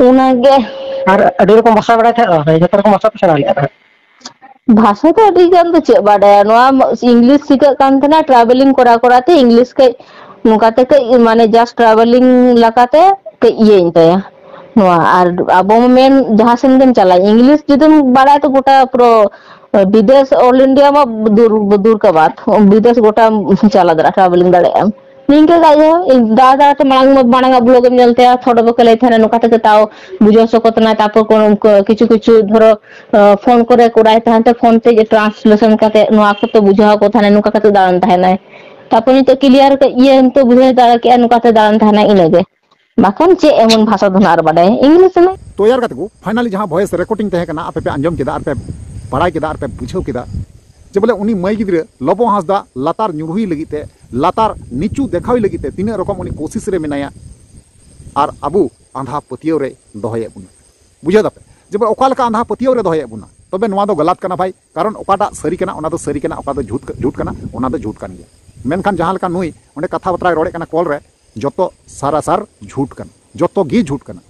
ᱚᱱᱟᱜᱮ᱾ ᱟᱨ ᱟᱹᱰᱤ ᱨᱚᱠᱚᱢ ᱵᱷᱟᱥᱟ ᱵᱟᱲᱟᱭ ᱛᱟᱦᱮᱸᱫ ᱫᱚ, ᱡᱚᱛᱚ ᱨᱚᱠᱚᱢ ᱵᱷᱟᱥᱟ ᱯᱮ ᱥᱮᱬᱟ ᱞᱮᱫᱼᱟ ᱛᱟᱦᱮᱸᱫ? ᱵᱷᱟᱥᱟ ᱫᱚ ᱟᱹᱰᱤ ᱜᱟᱱ ᱫᱚ ᱪᱮᱫ ᱵᱟᱰᱟᱭᱟ, ᱱᱚᱣᱟ ᱤᱝᱞᱤᱥ ᱥᱤᱠᱷᱟᱹᱜ ᱠᱟᱱ ᱛᱟᱦᱮᱱᱟ, ᱴᱨᱟᱵᱷᱮᱞᱤᱝ ᱠᱚᱨᱟᱣ ᱠᱚᱨᱟᱣ ᱛᱮ ᱤᱝᱞᱤᱥ ᱠᱟᱹᱡ ᱱᱚᱝᱠᱟ ᱛᱮ ᱠᱟᱹᱡ ᱢᱟᱱᱮ just travelling ᱞᱮᱠᱟᱛᱮ ᱠᱟᱹᱡ ᱤᱭᱟᱹᱧ ᱛᱟᱭᱟ᱾ ᱱᱚᱣᱟ ᱟᱨ ᱟᱵᱚ ᱢᱮᱱ ᱡᱟᱦᱟᱸ ᱥᱮᱱ ᱜᱮᱢ ᱪᱟᱞᱟᱜ, ᱤᱝᱞᱤᱥ ᱡᱩᱫᱤᱢ ᱵᱟᱲᱟᱭ ᱛᱚ ᱜᱚᱴᱟ ᱯᱩᱨᱟᱹ ᱵᱤᱫᱮᱥ, all India ᱢᱟ ᱫᱩᱨ, ᱫᱩᱨ ᱠᱟ ᱵᱟᱛ, ᱵᱤᱫᱮᱥ ᱜᱚᱴᱟᱢ ᱪᱟᱞᱟᱣ ᱫᱟᱲᱮᱭᱟᱜᱼᱟ, ᱴᱨᱟᱵᱷᱮᱞᱤᱝ ᱫᱟᱲᱮᱭᱟᱜᱼᱟᱢ᱾ ᱱᱤᱝᱠᱟᱹ ᱠᱷᱟᱡ ᱫᱚ ᱤᱧ ᱫᱟᱫᱟ ᱛᱟᱠᱚ ᱢᱟᱲᱟᱝ, ᱢᱟᱲᱟᱝ ᱟᱜ ᱵᱞᱚᱜ ᱮᱢ ᱧᱮᱞ ᱛᱟᱭᱟ, ᱯᱷᱳᱴᱳ ᱵᱟᱠᱚ ᱞᱟᱹᱭ ᱛᱟᱦᱮᱱᱟ, ᱱᱚᱝᱠᱟ ᱛᱮᱜᱮ ᱛᱟᱣ ᱵᱩᱡᱷᱟᱹᱣ ᱦᱚᱪᱚ ᱠᱚ ᱛᱟᱦᱮᱱᱟ᱾ ᱛᱟᱨᱯᱚᱨ ᱠᱚ ᱠᱤᱪᱷᱩ ᱠᱤᱪᱷᱩ ᱫᱷᱚᱨᱚ ᱯᱷᱳᱱ ᱠᱚᱨᱮ ᱠᱚᱨᱟᱭ ᱛᱟᱦᱮᱱ ᱛᱮ, ᱯᱷᱳᱱ ᱛᱮ ᱴᱨᱟᱱᱥᱞᱮᱥᱚᱱ ᱠᱟᱛᱮ ᱱᱚᱣᱟ ᱠᱚᱛᱚ ᱵᱩᱡᱷᱟᱹᱣ ᱟᱠᱚ ᱛᱟᱦᱮᱱᱟ, ᱱᱚᱝᱠᱟ ᱠᱟᱛᱮ ᱫᱟᱬᱟᱱ ᱛᱟᱦᱮᱱᱟᱭ᱾ ᱛᱟᱨᱯᱚᱨ ᱱᱤᱛᱚᱜ ᱠᱞᱤᱭᱟᱨ ᱠᱟᱛᱮ ᱤᱭᱟᱹ ᱱᱤᱛᱚᱜ ᱵᱩᱡᱷᱟᱹᱣ ᱫᱟᱲᱮ ᱠᱮᱜᱼᱟ, ᱱᱚᱝᱠᱟ ᱛᱮ ᱫᱟᱬᱟᱱ ᱛᱟᱦᱮᱱᱟᱭ, ᱤᱱᱟᱹᱜᱮ᱾ ᱵᱟᱠᱷᱟᱱ ᱪᱮᱫ ᱮᱢᱚᱱ ᱵᱷᱟᱥᱟ ᱫᱚ ᱱᱟᱜ ᱟᱨ ᱵᱟᱰᱟᱭᱟ, ᱤᱝᱞᱤᱥ ᱨᱮᱱᱟᱜ᱾ ᱛᱚᱭᱟᱨ ᱠᱟᱛᱮ ᱠᱚ ᱯᱷᱟᱭᱱᱟᱞᱤ ᱡᱟᱦᱟᱸ ᱵᱷᱚᱭᱮᱥ ᱨᱮᱠᱚᱨᱰᱤᱝ ᱛᱟᱦᱮᱸ ᱠᱟᱱᱟ, ᱟᱯᱮ ᱯᱮ ᱟᱸᱡᱚᱢ ᱠᱮᱫᱟ ᱟᱨ ᱯᱮ ᱵᱟᱲᱟᱭ ᱠᱮᱫᱟ ᱟᱨ ᱯᱮ ᱵᱩᱡᱷᱟᱹᱣ ᱠᱮᱫᱟ ᱡᱮ ᱵᱚᱞᱮ ᱩᱱᱤ ᱢᱟᱹᱭ ᱜᱤᱫᱽᱨᱟᱹ ᱞᱚᱵᱚ ᱦᱟᱸᱥᱫᱟ ᱞᱟᱛᱟᱨ ᱧᱩᱨᱦᱩᱭ ᱞᱟᱹᱜᱤᱫ ᱛᱮ, ᱞᱟᱛᱟᱨ ᱱᱤᱪᱩ ᱫᱮᱠᱷᱟᱣᱤ ᱞᱟᱹᱜᱤᱫ ᱛᱮ ᱛᱤᱱᱟᱹᱜ ᱨᱚᱠᱚᱢ ᱩᱱᱤ ᱠᱳᱥᱤᱥ ᱨᱮ ᱢᱮᱱᱟᱭᱟ ᱟᱨ ᱟᱵᱚ ᱟᱸᱫᱷᱟ ᱯᱟᱹᱛᱭᱟᱹᱣ ᱨᱮ ᱫᱚᱦᱚᱭᱮᱫ ᱵᱚᱱᱟ᱾ ᱵᱩᱡᱷᱟᱹᱣ ᱫᱟᱯᱮ ᱡᱮ ᱵᱚᱞᱮ ᱚᱠᱟ ᱞᱮᱠᱟ ᱟᱸᱫᱷᱟ ᱯᱟᱹᱛᱭᱟᱹᱣ ᱨᱮ ᱫᱚᱦᱚᱭᱮᱫ ᱵᱚᱱᱟ? ᱛᱚᱵᱮ ᱱᱚᱣᱟ ᱫᱚ ᱜᱟᱞᱟᱛ ᱠᱟᱱᱟ ᱵᱷᱟᱭ, ᱠᱟᱨᱚᱱ ᱚᱠᱟᱴᱟᱜ ᱥᱟᱹᱨᱤ ᱠᱟᱱᱟ ᱚᱱᱟ ᱫᱚ ᱥᱟᱹᱨᱤ ᱠᱟᱱᱟ, ᱚᱠᱟ ᱫᱚ ᱡᱷᱩᱴ, ᱡᱷᱩᱴ ᱠᱟᱱᱟ ᱚᱱᱟ ᱫᱚ ᱡᱷᱩᱴ ᱠᱟᱱ ᱜᱮᱭᱟ᱾ ᱢᱮᱱᱠᱷᱟᱱ ᱡᱟᱦᱟᱸ ᱞᱮᱠᱟ ᱱᱩᱭ ᱚᱸᱰᱮ ᱠᱟᱛᱷᱟ ᱵᱟᱛᱨᱟᱭ ᱨᱚᱲᱮᱫ ᱠᱟᱱᱟ ᱠᱚᱞ ᱨᱮ, ᱡᱚᱛᱚ ᱥᱟᱨᱟᱥᱟᱨ ᱡᱷᱩᱴ ᱠᱟᱱᱟ, ᱡᱚᱛᱚ ᱜᱮ ᱡᱷᱩᱴ ᱠᱟᱱᱟ᱾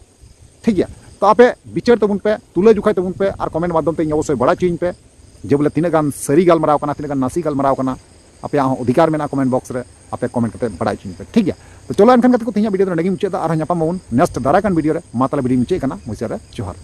ᱴᱷᱤᱠ ᱜᱮᱭᱟ, ᱛᱚ ᱟᱯᱮ ᱵᱤᱪᱟᱹᱨ ᱛᱟᱵᱚᱱ ᱯᱮ, ᱛᱩᱞᱟᱹ ᱡᱚᱠᱷᱟᱭ ᱛᱟᱵᱚᱱ ᱯᱮ ᱟᱨ ᱠᱚᱢᱮᱱᱴ ᱢᱟᱫᱽᱫᱷᱚᱢ ᱛᱮ ᱤᱧ ᱚᱵᱚᱥᱥᱳᱭ ᱵᱟᱲᱟᱭ ᱦᱚᱪᱚᱧ ᱯᱮ ᱡᱮ ᱵᱚᱞᱮ ᱛᱤᱱᱟᱹᱜ ᱜᱟᱱ ᱥᱟᱹᱨᱤ ᱜᱟᱞᱢᱟᱨᱟᱣ ᱠᱟᱱᱟ, ᱛᱤᱱᱟᱹᱜ ᱜᱟᱱ ᱱᱟᱥᱮ ᱜᱟᱞᱢᱟᱨᱟᱣ ᱠᱟᱱᱟ᱾ ᱟᱯᱮᱭᱟᱜ ᱦᱚᱸ ᱚᱫᱷᱤᱠᱟᱨ ᱢᱮᱱᱟᱜᱼᱟ ᱠᱚᱢᱮᱱᱴ ᱵᱚᱠᱥ ᱨᱮ ᱟᱯᱮ ᱠᱚᱢᱮᱱᱴ ᱠᱟᱛᱮ ᱵᱟᱲᱟᱭ ᱦᱚᱪᱚᱧ ᱯᱮ, ᱴᱷᱤᱠ ᱜᱮᱭᱟ? ᱛᱚ ᱪᱚᱞᱚ ᱮᱱᱠᱷᱟᱱ ᱜᱟᱛᱮ ᱠᱚ, ᱛᱮᱦᱮᱧᱟᱜ ᱵᱷᱤᱰᱤᱭᱳ ᱫᱚ ᱱᱚᱰᱮ ᱜᱮᱧ ᱢᱩᱪᱟᱹᱫ ᱮᱫᱟ᱾ ᱟᱨᱦᱚᱸ ᱧᱟᱯᱟᱢ ᱟᱵᱚᱱ ᱱᱮᱠᱥᱴ ᱫᱟᱨᱟᱭ ᱠᱟᱱ ᱵᱷᱤᱰᱤᱭᱳ ᱨᱮ᱾ ᱢᱟ ᱛᱟᱦᱚᱞᱮ ᱵᱷᱤᱰᱤᱭᱳᱧ ᱢᱩᱪᱟᱹᱫ ᱠᱟᱱᱟ, ᱢᱩᱪᱟᱹᱫ ᱨᱮ ᱡᱚᱦᱟᱨ᱾